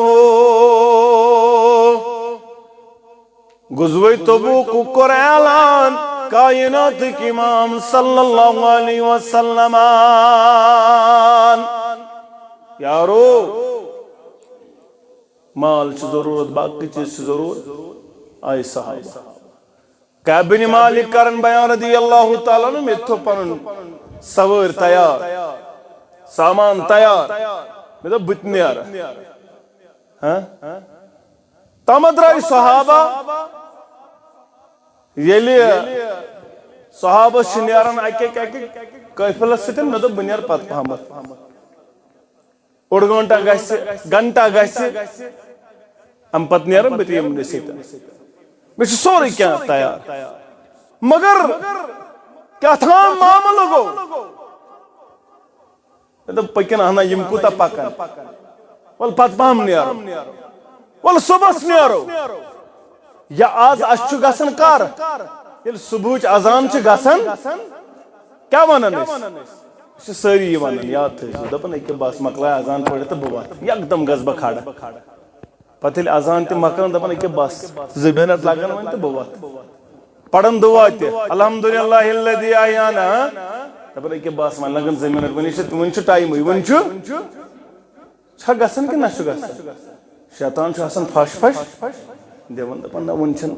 غزوہ تبوک کوٚر اعلان کائناتٕکۍ امام صلی اللہ علیہ وسلم۔ یارو، مال چھُ ضروٗرت، باقٕے چیٖز چھِ ضروٗرت، آیہِ صحابہ۔ کعب بن مالک کرن بیان رضی اللہ تعالیٰ عنہ، مےٚ تہِ تھوٚو پنُن سوٲرۍ تیار، سامان تیار۔ مےٚ دوٚپ، بہٕ تہِ نیرٕ۔ ہاں؟ تَمہِ درٛاے صحابہ، ییٚلہِ صحابس چھِ نیران اَکہِ، اَکہِ، اَکہِ قٲفلس سۭتۍ، مےٚ دوٚپ، بہٕ نیرٕ پتہٕ پہمتھ۔ اوٚڑ گٲنٛٹہٕ گژھِ، گھنٹہٕ گژھِ، اَمہِ پتہٕ نیرٕ بہٕ تہِ یِمنٕے سۭتۍ۔ مےٚ چھُ سورُے کینٛہہ تیار۔ مگر کیٛاہ تام معاملہٕ گوٚو۔ مےٚ دوٚپ، پٔکِن اہنا، یِم کوٗتاہ پکن۔ وَلہٕ پتہٕ پہم نیرو۔ وَلہٕ صُبحس نیرو۔ یا آز اَسہِ چھُ گژھان کر؟ ییٚلہِ صُبحٕچ اذان چھِ گژھان، کیٛاہ وَنان أسۍ؟ أسۍ چھِ سٲری یہِ وَنان، یاد تھٲیزیو۔ دَپان، أکیٛاہ بس مۄکلاے اذان پٔرِتھ تہٕ بہٕ وَتھٕ۔ یکدم گژھٕ بہٕ کھڑا۔ پتہٕ ییٚلہِ اذان تہِ مۄکلان، دَپان، أکیٛاہ بس زٕ منٹ لگن وۄنۍ تہٕ بہٕ وَتھٕ۔ پران دعا تہِ، الحمدللہ الذی احیانا۔ دپان، أکیٛاہ بس وۄنۍ لگن زٕ منٹ، وۄنۍ چھِ، وۄنۍ چھُ ٹایمٕے، وۄنۍ چھُ۔ چھا گژھان کِنہٕ نہ چھُ گژھان؟ شیطان چھُ آسان پھش پھش دِوان، دَپان، "نہ، وُنہِ چھَنہٕ،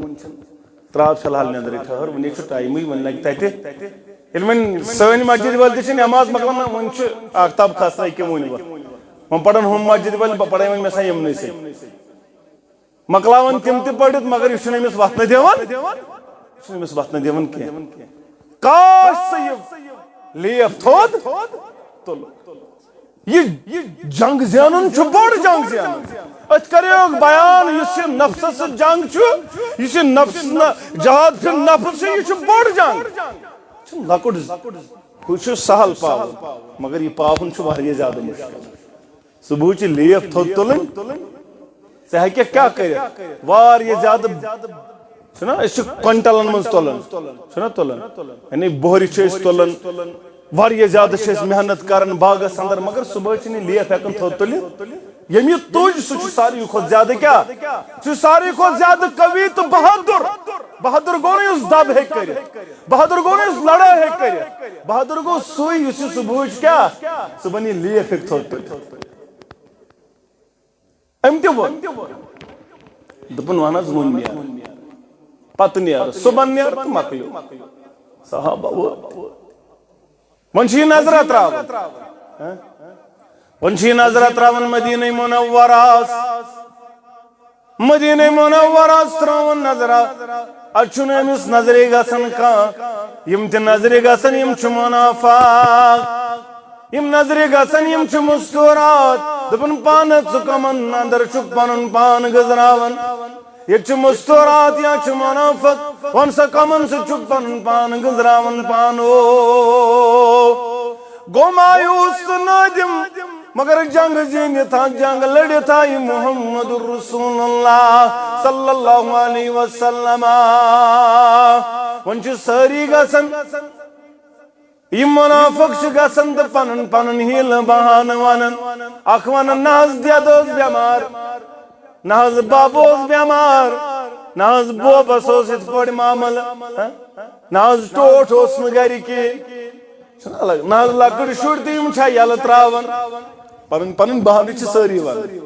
ترٛاو فی الحال نیٚنٛدرٕے ٹھٔہر، وُنہِ چھُ ٹایمٕے، وُنہِ لَگہِ تَتہِ۔" ییٚلہِ وۄنۍ سٲنۍ مسجد وٲلۍ تہِ چھِ نٮ۪ماز مۄکلاوان، نہ، وُنہِ چھُ آفتاب کھسنَے کہِ وُنہِ وۄتھ۔ وۄنۍ پَرن ہُم مسجد وٲلۍ، بہٕ پَرے وۄنۍ، مےٚ سا یِمنٕے سۭتۍ۔ مۄکلاوان تِم تہِ پٔرِتھ، مگر یہِ چھُنہٕ أمِس وَتھنہٕ دِوان، یہِ چھُنہٕ أمِس وَتھنہٕ دِوان کینٛہہ۔ کاش ژٕ یہِ لیف تھوٚد تُل۔ یہِ جنگ زینُن چھُ بوٚڑ جنگ زینُن۔ أتھۍ کریوکھ بیان، یُس یہِ نفسس سۭتۍ جنگ چھُ، یُس یہِ نفس نہ-، جہاد فی نفس چھُ، یہِ چھُ بوٚڑ جنگ۔ یہِ چھُنہٕ لۄکُٹ، ہُہ چھُ سہل پاوُن، مگر یہِ پاوُن چھُ واریاہ زیادٕ مُشکل۔ صبحٕچ لیف تھوٚد تُلٕنۍ، ژٕ ہیٚککھ کیٛاہ کٔرِتھ؟ واریاہ زیادٕ، چھُنہ، أسۍ چھِ کوینٹلن منٛز تُلان، چھُنہ تُلان؟ یعنی بۄہرِ چھِ أسۍ تُلان، واریاہ زیادٕ چھِ أسۍ محنت کران باغس اندر، مگر صبحٲے چھِنہٕ یہِ لیف ہٮ۪کان تھوٚد تُلِتھ۔ ییٚمۍ یہِ تُج، سُہ چھُ ساروی کھۄتہٕ زیادٕ کیٛاہ؟ سُہ چھُ ساروی کھۄتہٕ زیادٕ قوی تہٕ بہادُر۔ بہادُر گوٚو نہٕ یُس دب ہیٚکہِ کٔرِتھ، بہادُر گوٚو نہٕ یُس لڑٲے ہیٚکہِ کٔرِتھ، بہادُر گوٚو سُے یُس یہِ صبحٕچ کیٛاہ؟ صبحن یہِ لیف ہیٚکہِ تھوٚد تُلِتھ۔ أمۍ تہِ ووٚن۔ دوٚپُن، "وَن حظ، وۄنۍ نیر۔" پَتہٕ نیر، صُبحن نیر تہٕ مۄکلیو۔ صحابہ وٲتۍ۔ وۄنۍ چھِ یہِ نظرہ ترٛاوان۔ ہہ؟ وۄنۍ چھِ یہِ نظرہ ترٛاوان مدینہ منورس۔ مدینہ منورس ترٛٲوٕن نظرہ۔ اَتہِ چھُنہٕ أمِس نظرِ گژھان کانٛہہ۔ یِم تہِ نظرِ گژھن، یِم چھِ منافق۔ یِم نظرِ گژھن، یِم چھِ مستورات۔ دوٚپُن، "پانہٕ ژٕ کَمَن اندر چھُکھ پَنُن پان گٔنزراوان؟ ییٚتہِ چھِ مستورات یا چھِ منافق۔ وَن سا، کَمَن سۭتۍ چھُکھ پَنُن پان گٔنزراوان پانو؟" گوٚو مایوس تہٕ نٲدِم، مگر جنگ زیٖنِتھ آ، جنگ لٔڑِتھ آیہِ محمد رسول اللہ صلی اللہ علیہ وسلم۔ وۄنۍ چھِ سٲری گژھان، یِم منافق چھِ گژھان تہٕ پنُن پنُن حیلہٕ بہانہٕ ونان۔ اکھ ونان، "نہ حظ، دٮ۪د اوس بٮ۪مار، نہ حظ، بب اوس بٮ۪مار، نہ حظ، بوبس اوس یِتھ پٲٹھۍ معاملہٕ، ہہ؟ نہ حظ، ٹوٹھ اوس نہٕ گرِ کِہیٖنۍ۔" چھُنہ الگ، نہ حظ، لۄکٕٹۍ شُرۍ تہِ یِم چھا یَلہٕ ترٛاوان؟ پنٕنۍ پنٕنۍ بہانہٕ چھِ سٲری ونان۔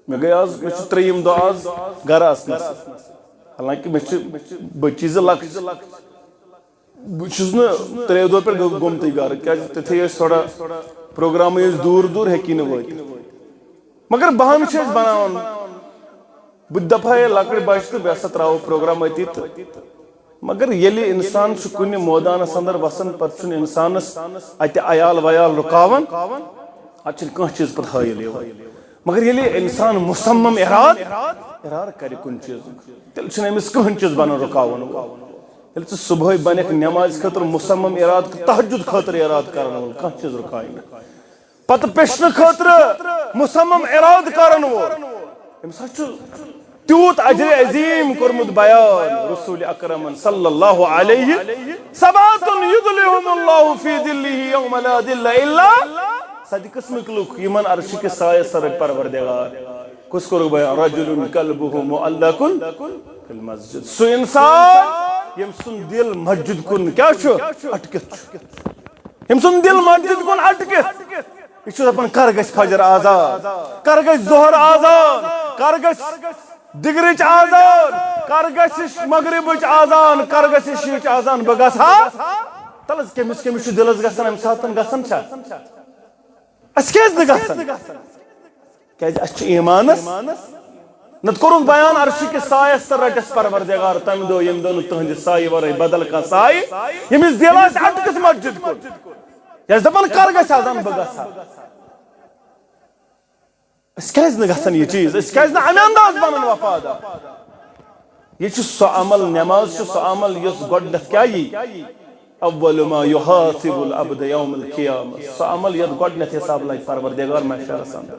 مےٚ گٔے آز، مےٚ چھُ ترٛیٚیِم دۄہ آز گرٕ اژنس، حالانکہ مےٚ چھِ بٔچی زٕ لۄکٕٹۍ۔ بہٕ چھُس نہٕ ترٛیٚیہِ دۄہ پٮ۪ٹھ گوٚ-، گوٚمتُے گرٕ، کیازِ تِتھے ٲسۍ تھوڑا پروگرامٕے ٲسۍ دوٗر دوٗر، ہیٚکی نہٕ وٲتِتھ۔ مگر بہانہٕ چھِ أسۍ بناوان۔ بہٕ تہِ دپہٕ ہا، ہے، لۄکٕٹۍ بچہِ تہٕ بہٕ ہسا ترٛاوو پروگرام أتی تہٕ۔ مگر ییٚلہِ انسان چھُ کُنہِ مٲدانس اندر وسان، پتہٕ چھُنہٕ انسانس اتہِ عیال ویال رُکاوان، اتہِ چھُنہٕ کانٛہہ چیٖز پتہٕ حٲیل یِوان۔ مگر ییٚلہِ انسان مصمم اراد، ارادٕ کرِ کُنہِ چیٖزُک، تیٚلہِ چھُنہٕ أمِس کٕہٕنۍ چیٖز بنان رُکاوُن وول۔ ییٚلہِ ژٕ صبحٲے بنکھ نمازِ خٲطرٕ مصمم ارادٕ، تہجد خٲطرٕ ارادٕ کرن وول، کانٛہہ چیٖز رُکایہِ نہٕ۔ پتہٕ پیٚچھنہٕ خٲطرٕ مصمم ارادٕ کرن وول، أمِس حظ چھُ تیوٗت اجر عظیٖم کوٚرمُت بیان رسول اکرمن صلی اللہ علیہ، "سبعة یظلهم اللہ فی ظلہ یوم لا ظل الا۔" ستہِ قٕسمٕکۍ لُکھ، یِمن عرشہِ کِس سایس تل رٹہِ پروردگار۔ کُس کوٚرُکھ بیان؟ "رجل قلبہ معلق فی المسجد۔" سُہ انسان، ییٚمۍ سُنٛد دِل مسجد کُن کیٛاہ چھُ؟ اٹکِتھ چھُ۔ أمۍ سُنٛد دِل مسجد کُن اٹکِتھ۔ یہِ چھُ دَپان، کر گژھِ فجر آزان؟ کر گژھِ ظہر آزان؟ کر گژھِ دِگرٕچ آزان؟ کر گژھِ مغربٕچ آزان؟ کر گژھِ عشیٖچ آزان؟ بہٕ گژھٕ ہا۔ تَلہٕ حظ، کٔمِس کٔمِس چھُ دِلس گژھان اَمہِ ساتہٕ؟ گژھان چھا؟ اَسہِ کیٛازِ نہٕ گژھان؟ کیٛازِ اَسہِ چھُ ایٖمانس۔ نتہٕ کوٚرُکھ بیان، عرشہِ کِس سایس تل رٹٮ۪س پروردگار تمہِ دۄہ، ییٚمہِ دۄہ نہٕ تُہنٛدِ سایہِ ورٲے بدل کانٛہہ سایہِ، ییٚمِس دِل آسہِ اٹکِتھ مسجد کُن۔ یہِ آسہِ دپان، کر گژھِ اذان، بہٕ گژھٕ ہا۔ أسۍ کیٛازِ نہٕ گژھان یہِ چیٖز؟ أسۍ کیٛازِ نہٕ امہِ انداز بنان وفادار؟ یہِ چھُ سُہ عمل، نماز چھُ سُہ عمل یُس گۄڈٕنٮ۪تھ کیٛاہ یی؟ اول ما یحاسب العبد یوم القیامہ، سُہ عمل یتھ گۄڈٕنٮ۪تھ حساب لگہِ پروردگار محشرس اندر۔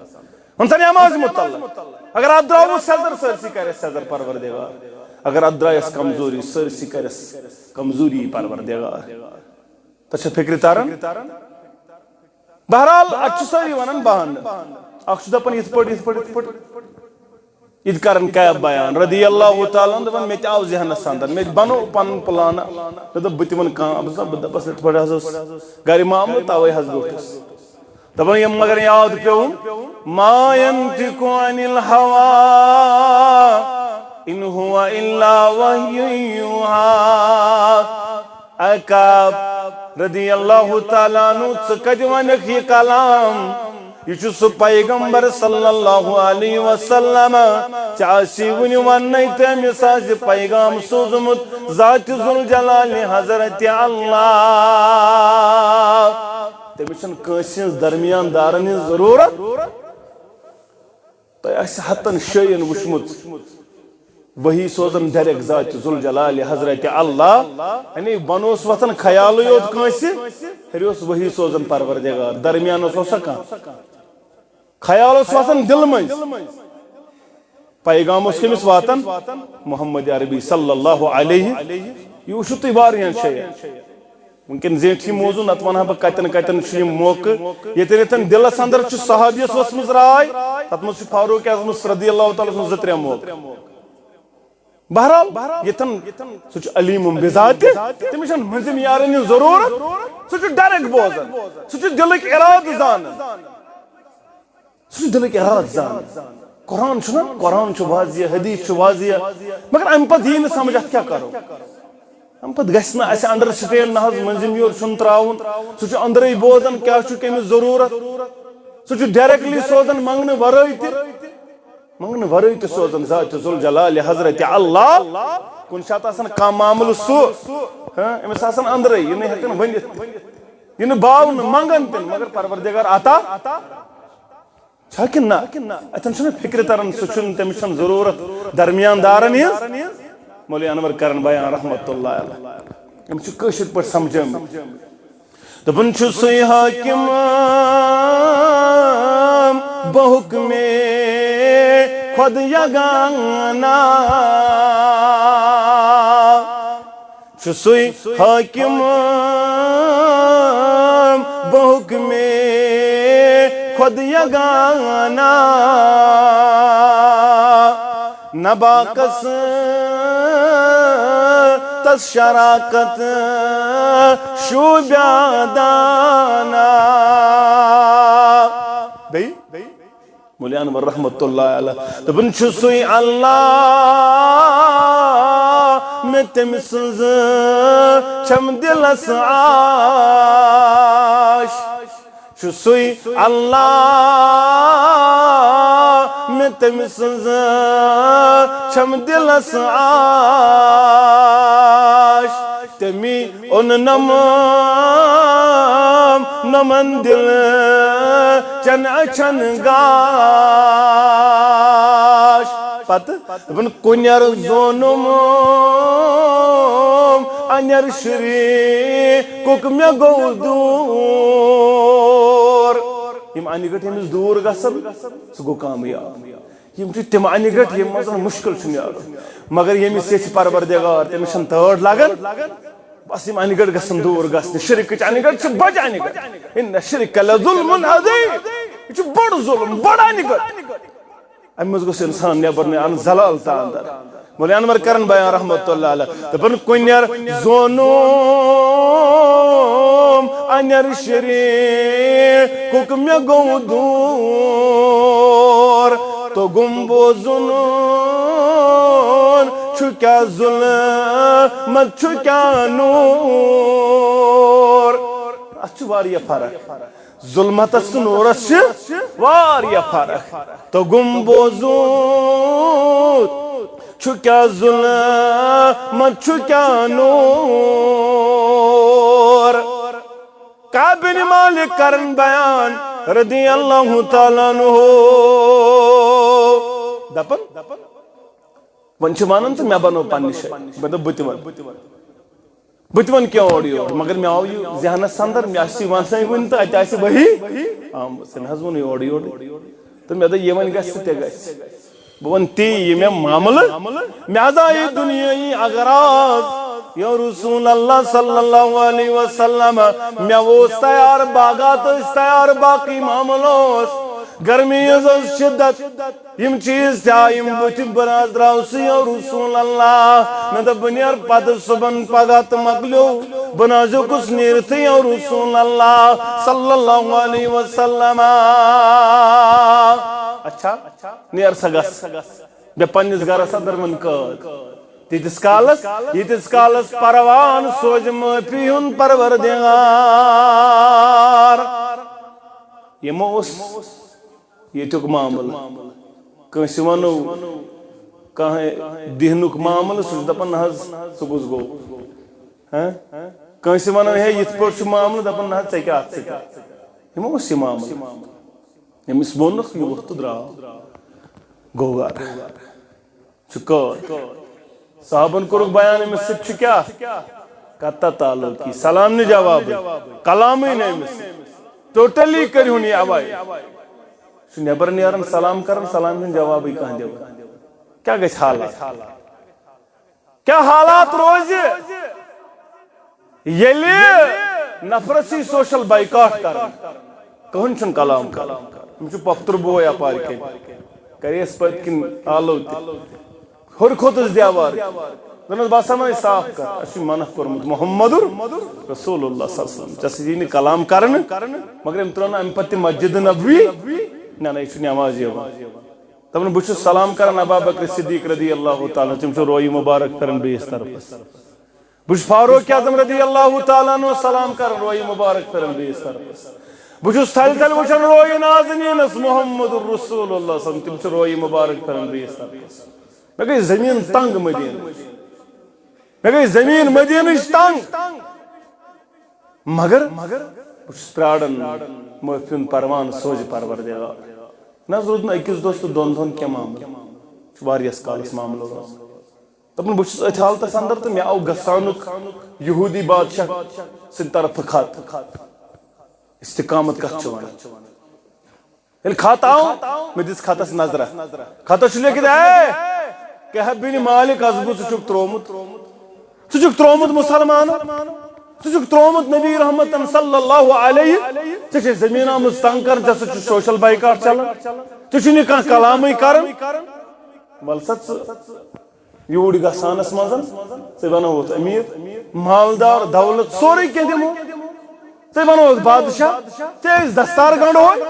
وۄنۍ سا نماز متعلق، اگر اتھ درٛاوُس سیٚزر، سٲرسٕے کرٮ۪س سیٚزر پروردگار۔ اگر اتھ درٛایس کمزوری، سٲرسٕے کرٮ۪س کمزوری پروردگار۔ تۄہہِ چھا فکرِ تران؟ بہرحال، اتھ چھِ سٲری ونان بہانہٕ۔ اکھ چھُ دپان یِتھ پٲٹھۍ، یِتھ پٲٹھۍ، یِتھ پٲٹھۍ۔ یہِ تہِ کرن کیب بیان رضی اللہ تعالیٰ عنہ، دپان، مےٚ تہِ آو ذہنس اندر، مےٚ تہِ بنوو پنُن پلان۔ مےٚ دوٚپ، بہٕ تہِ ونہٕ کانٛہہ، بہٕ دپس، بہٕ دپس، یِتھ پٲٹھۍ حظ اوس گرِ معاملہٕ، توے حظ بیوٗٹھُس۔ دپان، یِم مگر یاد پیوٚو، ما ينطق عن الهوى إن هو إلا وحي يوحى۔ اے کعب رضی اللہ تعالیٰ عنہ، ژٕ کتہِ ونکھ یہِ کلام؟ یہِ چھُ سُہ پیغمبر صلی اللہ علیہ وسلم، ژےٚ آسی وُنہِ وننے تہٕ أمِس آسہِ پیغام سوٗزمُت ذات ذوالجلال حضرت اللہ۔ تٔمِس چھَنہٕ کٲنٛسہِ ہٕنٛز درمیان دارن ہٕنٛز ضروٗرت۔ تۄہہِ آسہِ ہتن جاین وٕچھمُت، وحی سوزان ڈائریکٹ ذات ذوالجلال حضرت اللہ۔ یعنی بۄنہٕ اوس وۄتھان خیالٕے یوت کٲنٛسہِ، ہیٚرِ اوس وحی سوزان پروردگار، درمیانس اوسا کانٛہہ؟ خیال اوس وۄتھان دِلہٕ منٛز۔ پیغام اوس کٔمِس واتان؟ محمد عربی صلی اللہ علیہ۔ یہِ وٕچھِو تُہۍ واریاہن جاین۔ وٕنکیٚن زیٖٹھ یہِ موضوع، نتہٕ ونہٕ ہا بہٕ کتٮ۪ن کتٮ۪ن چھُ یہِ موقعہٕ۔ ییٚتٮ۪ن ییٚتٮ۪ن دِلس اندر چھُ صحابیس ؤژھمٕژ راے، تتھ منٛز چھُ فاروق اعظمس رضی اللہ تعالیٰ سُنٛد زٕ ترٛےٚ موقعہٕ۔ بہرحال، ییٚتٮ۪ن سُہ چھُ علیم بذاتِ، تٔمِس چھَنہٕ مٔنٛزِم یارن ہٕنٛز ضروٗرت، سُہ چھُ ڈائریکٹ بوزان، سُہ چھُ دِلٕکۍ ارادٕ زانان۔ سُہ چھُ دِلٕکۍ ارادٕ زانان۔ قرآن چھُنہ، قرآن چھُ واضح، حدیث چھُ واضح، مگر اَمہِ پتہٕ یی نہٕ سمجھ اَتھ کیٛاہ کرو۔ اَمہِ پتہٕ گژھِ نہٕ اَسہِ انڈرسٹینڈ نہ حظ، مٔنٛزِم یور چھُنہٕ ترٛاوُن۔ سُہ چھُ أنٛدرَے بوزان کیٛاہ چھُ کٔمِس ضروٗرت۔ سُہ چھُ ڈائریکٹلی سوزان منٛگنہٕ ورٲے تہِ، منٛگنہٕ ورٲے تہِ سوزان ذات ذوالجلال حضرت اللہ۔ کُنہِ ساتہٕ آسان کانٛہہ معاملہٕ سُہ، ہاں، أمِس آسان أنٛدرَے، یہِ نہٕ ہٮ۪کان ؤنِتھ، یہِ نہٕ باونہٕ منٛگان تہِ، مگر پروردگار عطا چھا کِنہٕ نہ؟ اتٮ۪ن چھُنہٕ فکرِ تران، سُہ چھُنہٕ، تٔمِس چھَنہٕ ضروٗرت درمیان دارن ہٕنٛز۔ مولوی انور کرن بیان رحمت اللہ علیہ، أمۍ چھُ کٲشِر پٲٹھۍ سمجھٲومٕتۍ۔ دپان چھُ سُے حاکم بحکم خود یگانہ۔ چھُ سُے حاکم بحکم خود یگانہ، نہ باکس تس شراکت شوبیادانہ۔ بیٚیہِ؟ مولوی انور رحمت اللہ علیہ دپان چھُ سُے اللہ، مےٚ تٔمۍ سٕنٛز چھم دِلس آش۔ چھُ سُے اللہ، مےٚ تٔمۍ سٕنٛز چھم دِلس آش۔ تٔمی اوٚن نۄم، نۄمن دِل چن اچھن گاش۔ پتہٕ دپان کُنٮ۪ر زونُم انٮ۪ر شریٖکُک مےٚ گوٚو دوٗر۔ یِم انہِ گٔٹۍ ییٚمِس دوٗر گژھن، سُہ گوٚو کامیاب۔ یِم چھِ تِم انہِ گٔٹۍ، یِم منٛز مُشکِل چھُ نیرُن۔ مگر ییٚمِس ییٚژھِ پروردگار، تٔمِس چھَنہٕ تٲر لگان۔ بس یِم انہِ گٔٹۍ گژھن دوٗر گژھنہِ۔ شرکٕچ انہِ گٔٹۍ چھِ بجہِ انہِ گٔٹۍ۔ ان الشرک لظلم عظیم۔ یہِ چھُ بوٚڑ ظلم، بٔڑ انہِ گٔٹۍ۔ امہِ منٛز گوٚژھ انسان نٮ۪بر نیرُن، زلال تہٕ اندر۔ مولوی انور کرن بیان رحمت اللہ علیہ دپان کُنٮ۪ر زونُم انٮ۪ر شریٖکُک مےٚ گوٚو دوٗر۔ توٚگُم بوزُن چھُ کیٛاہ ظُلمت چھُ کیٛاہ نوٗر۔ اتھ چھُ واریاہ فرق۔ ظُلمتس تہٕ نوٗرس چھِ واریاہ فرق۔ توٚگُم بوزُن چھُ کیٛاہ ظُلمت چھُ کیٛاہ نوٗر۔ کعب بن مالک کرن بیان رضی اللہ تعالیٰ عنہ دپان، وۄنۍ چھِ ونان تہٕ مےٚ بنوو پننہِ جایہِ۔ مےٚ دوٚپ بہٕ تہِ ونہٕ۔ بہٕ تہِ ونہٕ کینٛہہ اورٕ یورٕ، مگر مےٚ آو یہِ ذہنس اندر، مےٚ آسہِ یہِ ونسٕے وُنہِ تہٕ اتہِ آسہِ وحی آمٕژ۔ أمۍ حظ ووٚن یورٕ یورٕ۔ تہٕ مےٚ دوٚپ، یہِ وۄنۍ گژھِ تہٕ تہِ گژھِ۔ بہٕ وَنہٕ تی، یہِ مےٚ معاملہٕ، مےٚ حظ آیہِ دُنیٲیی اغراض۔ یا رسول اللہ صلی اللہ علیہ وسلم، مےٚ اوس تیار باغات، ٲسۍ تیار، باقٕے معاملہٕ اوس۔ گرمی ہٕنٛز ٲس شدت۔ یِم چیٖز تہِ آے یِم بٕتھِ، بہٕ نہ حظ درٛاوسٕے یو رسول اللہ۔ مےٚ دوٚپ، بہٕ نیرٕ پتہٕ صُبحن پگاہ تہٕ مۄکلیو۔ بہٕ نہ حظ ہیوٚکُس نیٖرتھٕے یو رسول اللہ صلی اللہ علیہ وسلم۔ اچھا، نیر سا گژھ۔ مےٚ پننِس گرس اندر وۄنۍ قٲد۔ تیٖتِس کالس، ییٖتِس کالس پروان سوزِ معٲفی ہُنٛد پروردگار۔ یہِ ما اوس ییٚتیُک معاملہٕ؟ کٲنٛسہِ ونو کانٛہہ دِہنُک معاملہٕ، سُہ چھُ دپان، نہ حظ، سُہ کُس گوٚو؟ ہہ؟ کٲنٛسہِ ونو، ہے، یِتھ پٲٹھۍ چھُ معاملہٕ، دپان، نہ حظ، ژےٚ کیٛاہ، ژٕ کیٛاہ؟ یہِ ما اوس یہِ معاملہٕ؟ أمِس ووٚنُکھ، یہِ ووٚتھ تہٕ درٛاو۔ گوٚو گرٕ۔ چھُ قٲد۔ صحابن کوٚرُکھ بیان، أمِس سۭتۍ چھُ کیٛاہ؟ قطع تعلقی، سلام نہٕ جوابٕے، کلامٕے نہٕ أمِس۔ ٹوٹلی کٔرِہُن یہِ avoid۔ چھُ نٮ۪بر نیران، سلام کران، سلام چھُنہٕ جوابٕے کانٛہہ دِوان۔ کیٛاہ گژھِ حالات؟ کیٛاہ حالات روزِ؟ ییٚلہِ نفرس یی social boycott کرنہٕ، کٕہٕنۍ چھُنہٕ کلام کران۔ أمِس چھُ پۄپھتُر بوے اپارِ کِنۍ، کرے اَسہِ پٔتۍ کِنۍ آلو تہِ۔ ہیوٚر کھوٚتُس دیوار۔ دوٚپنَس، "بہٕ ہسا وَنَے صاف کَتھ، اَسہِ چھُ منع کوٚرمُت محمد رسول اللہ صلی اللہ علیہ وسلم۔ ژےٚ سۭتۍ یی نہٕ کلام کرنہٕ۔" مگر أمۍ ترٛٲو نہٕ اَمہِ پتہٕ تہِ مسجد نبوی۔ نہ، نہ، یہِ چھُ نٮ۪ماز یِوان۔ دَپان، بہٕ چھُس سلام کران ابا بکر صدیق رضی اللہ تعالیٰ، تِم چھِ رویہِ مُبارک پھِران بیٚیِس طرفس۔ بہٕ چھُس فاروق اعظم رضی اللہ تعالیٰ عنہ سلام کران، رویہِ مُبارک پھِران بیٚیِس طرفس۔ بہٕ چھُس تھلہِ تھلہِ وٕچھان رویہِ نازنیٖنس محمد رسول اللہ صلی اللہ علیہ وسلم، تِم چھِ رویہِ مُبارک پھِران بیٚیِس طرفس۔ مےٚ گٔے زٔمیٖن تنگ مدیٖنہٕ، مےٚ گٔے زٔمیٖن مدیٖنٕچ تنگ۔ مگر بہٕ چھُس پراران، معٲفی ہُنٛد پروان سوزِ پروردگار۔ نہ حظ، روٗد نہٕ أکِس دۄہس تہٕ دۄن دۄہن کینٛہہ معاملہٕ، چھُ واریاہس کالس معاملہٕ روزان۔ دَپان، بہٕ چھُس أتھۍ حالتس اندر تہٕ مےٚ آو گژھنُک یہوٗدی بادشاہ سٕنٛدِ طرفہٕ خط۔ استقامت کتھ چھِ ونان؟ ییٚلہِ خط آو، مےٚ دِژ خطس نظرہ۔ خطس چھُ لیکھِتھ، "اے کعب بن مالک، از بہٕ ژٕ چھُکھ ترٛوومُت، ژٕ چھُکھ ترٛوومُت مُسلمانن، ژٕ چھُکھ ترٛوومُت نبی رحمتن صلی اللہ علیہ، ژےٚ چھے زٔمیٖن آمٕژ تنگ کرنہٕ، ژےٚ سۭتۍ چھُ social boycott چلان، ژےٚ چھُنہٕ یہِ کانٛہہ کلامٕے کران۔ ول سا ژٕ یوٗرۍ گژھانس منٛز، ژٕ بنووُتھ امیر، مالدار، دولت، سورُے کینٛہہ دِمو۔ ژٕ بنووُتھ بادشاہ، ژےٚ ٲسۍ دستار گنڈوے،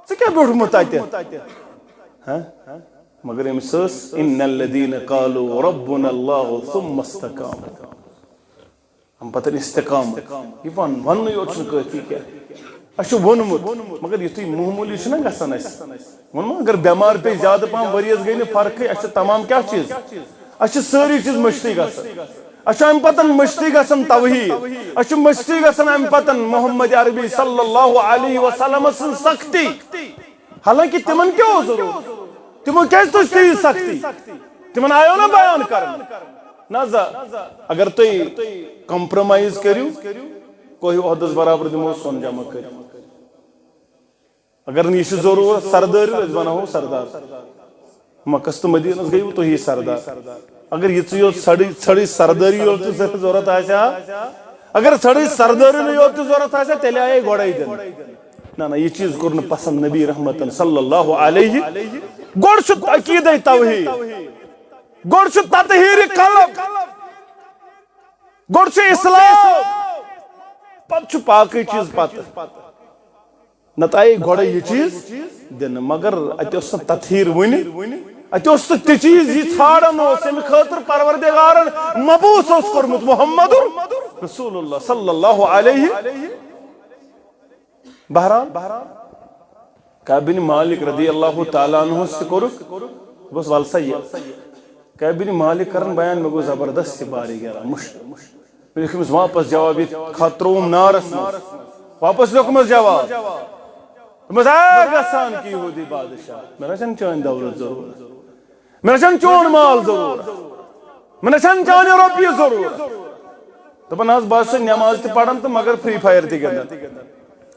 ژٕ کیٛاہ بیوٗٹھمُت تتہِ؟" ہہ؟ مگر أمِس ٲس، "ان الذین قالوا ربنا اللہ ثم استقاموا۔" اَمہِ پتہٕ استقامت۔ یہِ وَن-، وَننُے یوت چھُنہٕ کٲفی کینٛہہ۔ اَسہِ چھُ ووٚنمُت، مگر یُتھُے معموٗلی چھُنہ گژھان اَسہِ۔ ووٚنمُت، اگر بٮ۪مار پیٚیہِ زیادٕ پَہَم، ؤریَس گٔے نہٕ فرقٕے، اَسہِ چھِ تَمام کیٛاہ چیٖز؟ اَسہِ چھِ سٲری چیٖز مٔشتٕے گژھان۔ اَسہِ چھُ اَمہِ پَتَن مٔشتٕے گژھان توحیٖد۔ اَسہِ چھُ مٔشتٕے گژھان اَمہِ پَتَن محمد عربی صلی اللہ علیہ وسلم سٕنٛز سختی۔ حالانکہ تِمن کیٛاہ اوس ضروٗرت؟ تِمو کیٛازِ تُج تیٖژ سختی؟ تِمن آیو نہ بیان کرنہٕ؟ نہ زا، اگر تُہۍ compromise کٔرِو، کوہِ عہدس برابر دِمو سۄن جمع کٔرِتھ۔ اگر نہٕ یہِ چھُ ضروٗرت سردٲری، أسۍ بناوو سردار۔ مکس تہٕ مدیٖنس گٔیوٕ تُہی سردار۔ اگر یِژٕے یوت ژھرٕے، ژھرٕے سردٲری یوت تہِ ضروٗرت آسہِ ہا، اگر ژھرٕے سردٲری یوت تہِ ضروٗرت آسہِ ہا، تیٚلہِ آیے گۄڈے دِنہٕ۔ نہ، نہ، یہِ چیٖز کوٚر نہٕ پسند نبی رحمتن صلی اللہ علیہ۔ گۄڈٕ چھُ عقیدے توحید، گۄڈٕ چھُ تطہیر قلب، گۄڈٕ چھُ اسلام، پتہٕ چھُ باقٕے چیٖز پتہٕ۔ نتہٕ آیے گۄڈے یہِ چیٖز دِنہٕ، مگر اتہِ اوس نہٕ تطہیر وُنہِ، اتہِ اوس نہٕ تہِ چیٖز یہِ ژھانڈان اوس، ییٚمہِ خٲطرٕ پروردگارن مبعوث اوس کوٚرمُت محمد رسول اللہ صلی اللہ علیہ۔ بہرحال، کعب بن مالک رضی اللہ تعالیٰ عنہ ہس تہِ کوٚرُکھ، بس ول سا یہِ۔ کعب بن مالک کرن بیان، مےٚ گوٚو زبردست یہِ بارے گرا مُشکِل۔ مےٚ لیوٚکھ أمِس واپس جواب، یہِ خط ترٛووُم نارس منٛز۔ واپس لیوٚکھمس جواب۔ دوٚپمس، "اے گژھان کہِ یہوٗدی بادشاہ، مےٚ نہ چھنہٕ چٲنۍ دولت ضروٗرت، مےٚ نہ چھنہٕ چون مال ضروٗرت، مےٚ نہ چھنہٕ چانہِ رۄپیہِ ضروٗرت۔" دپان، "نہ حظ، بہٕ حظ چھُسے نٮ۪ماز تہِ پران تہٕ مگر Free Fire تہِ گِنٛدان۔"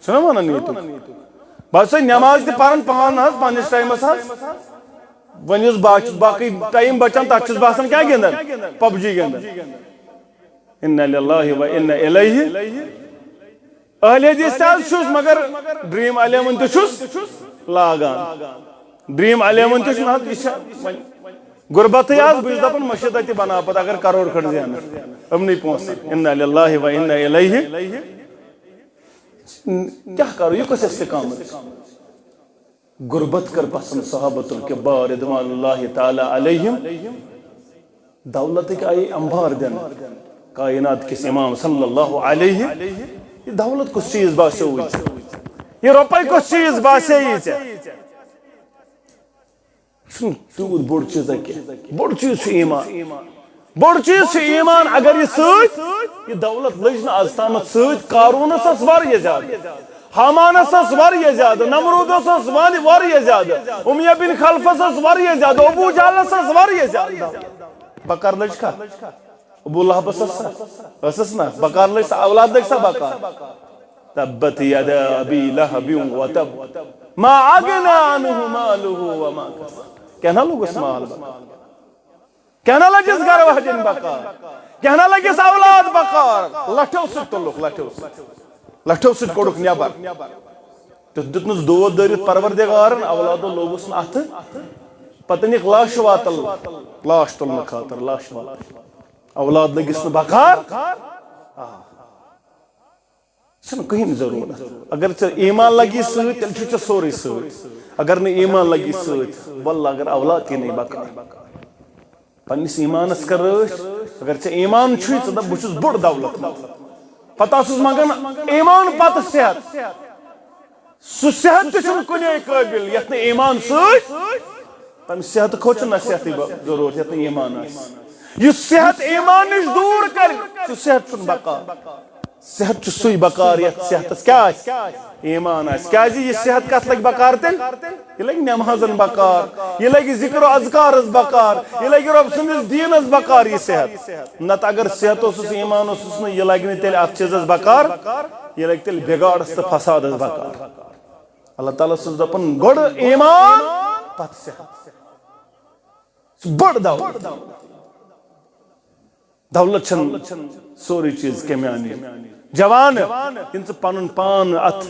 چھُنہ ونان ییٚتیُک؟ بہٕ حظ چھُسے نٮ۪ماز تہِ پران پانہٕ حظ، پننِس ٹایمس حظ۔ وۄنۍ یُس باقٕے، باقٕے ٹایم بچان، تتھ چھُس بہٕ آسان کیٛاہ گِنٛدان؟ PUBG گِنٛدان۔ انا للہ و انا الیہ۔ اہل حدیث تہِ حظ چھُس، مگر Dream Eleven تہِ چھُس۔ لاگان۔ ڈریم الیون تہِ چھُنہٕ حظ، یہِ چھا وۄنۍ غربتٕے آز؟ بہٕ چھُس دَپان مٔشیٖد اَتہِ بَناو پَتہٕ، اگر کَرور کھنٛڈ زینہٕ یِمنٕے پونٛسَن۔ اِنَّا لِلّٰہِ وَ اِنَّا اِلَیْہِ۔ کیٛاہ کَرو، یہِ کۄس استقامت؟ غربت کٔر پسند صحابت الکبار رضوان اللہ تعالیٰ علیہم۔ دولتٕکۍ آیہِ انبار دِنہٕ کائنات کِس امام صلی اللہ علیہ۔ یہِ دولت کُس چیٖز باسیووُے ژےٚ؟ یہِ رۄپے کُس چیٖز باسییی ژےٚ؟ یہِ چھُنہٕ تیوٗت بوٚڑ چیٖزا کینٛہہ۔ بوٚڑ چیٖز چھُ ایمان۔ بوٚڑ چیٖز چھُ ایمان۔ اگر یہِ سۭتۍ، یہِ دولت لٔج نہٕ از تامتھ سۭتۍ۔ قارونس ٲس واریاہ زیادٕ، ہامانس ٲس واریاہ زیادٕ، نمرودس ٲس وار-، واریاہ زیادٕ، امیہ بن خلفس ٲس واریاہ زیادٕ، ابو جہلس ٲس واریاہ زیادٕ۔ بکار لٔج کھا؟ ابو لہبس ٲس سا؟ ٲسٕس نا؟ بکار لٔج سا؟ اولاد لٔج سا بکار؟ تبت یدا ابی لہب وتب، ما اغنی عنہ مالہ وما کسب۔ کیٛاہ نہ لوٚگُس مال بکار؟ کیٛاہ نہ لٔجِس گرٕ واجِنۍ بکار؟ کیٛاہ نہ لٔگِس اولاد بکار؟ لٹھیو سۭتۍ تُلُکھ، لٹھیو سۭتۍ، لٹھیو سۭتۍ کوٚڑُکھ نٮ۪بر۔ تیُتھ دیُتنَس دود دٲرِتھ پروردگارن، اولادو لوٚگُس نہٕ اَتھٕ۔ پتہٕ نِکھ لاش واتل، لاش تُلنہٕ خٲطرٕ، لاش واتل۔ اولاد لٔگِس نہٕ بکار۔ آ۔ چھُنہٕ کٕہٕنۍ ضروٗرت۔ اگر ژےٚ ایمان لگی سۭتۍ، تیٚلہِ چھُ ژےٚ سورُے سۭتۍ۔ اگر نہٕ ایمان لگی سۭتۍ، واللہ اگر اولاد تہِ نہٕ بکار۔ پننِس ایمانس کر رٲچھ۔ اگر ژےٚ ایمان چھُے، ژٕ دپ، "بہٕ چھُس بوٚڑ دولت مند۔" پتہٕ آسُس منگان ایمان پتہٕ صحت۔ سُہ صحت تہِ چھُنہٕ کُنے قٲبِل یتھ نہٕ ایمان سۭتۍ، تمہِ صحتہٕ کھۄتہٕ چھُ نصیحتٕے ب-، ضروٗرت یتھ نہٕ ایمان آسہِ۔ یُس صحت ایمان نِش دوٗر کرِ، سُہ صحت چھُنہٕ بکار۔ صحت چھُ سُے بکار یتھ صحتس کیٛاہ آسہِ؟ ایمان آسہِ۔ کیٛازِ یہِ صحت کتھ لگہِ بکار تیٚلہِ؟ یہِ لگہِ نمازن بکار، یہِ لگہِ ذکر و اذکارس بکار، یہِ لگہِ رۄب سٕنٛدِس دیٖنس بکار یہِ صحت۔ نتہٕ اگر صحت اوسُس، ایمان اوسُس نہٕ، یہِ لگہِ نہٕ تیٚلہِ اتھ چیٖزس بکار، یہِ لگہِ تیٚلہِ بگاڑس تہٕ فسادس بکار۔ اللہ تعالیٰ چھُس دپان، گۄڈٕ ایمان، پتہٕ صحت۔ سُہ بٔڑ دولت۔ دولت چھنہٕ سورُے چیٖز کمہِ آنی۔ جوان، ییٚلہِ ژٕ پنُن پان اتھ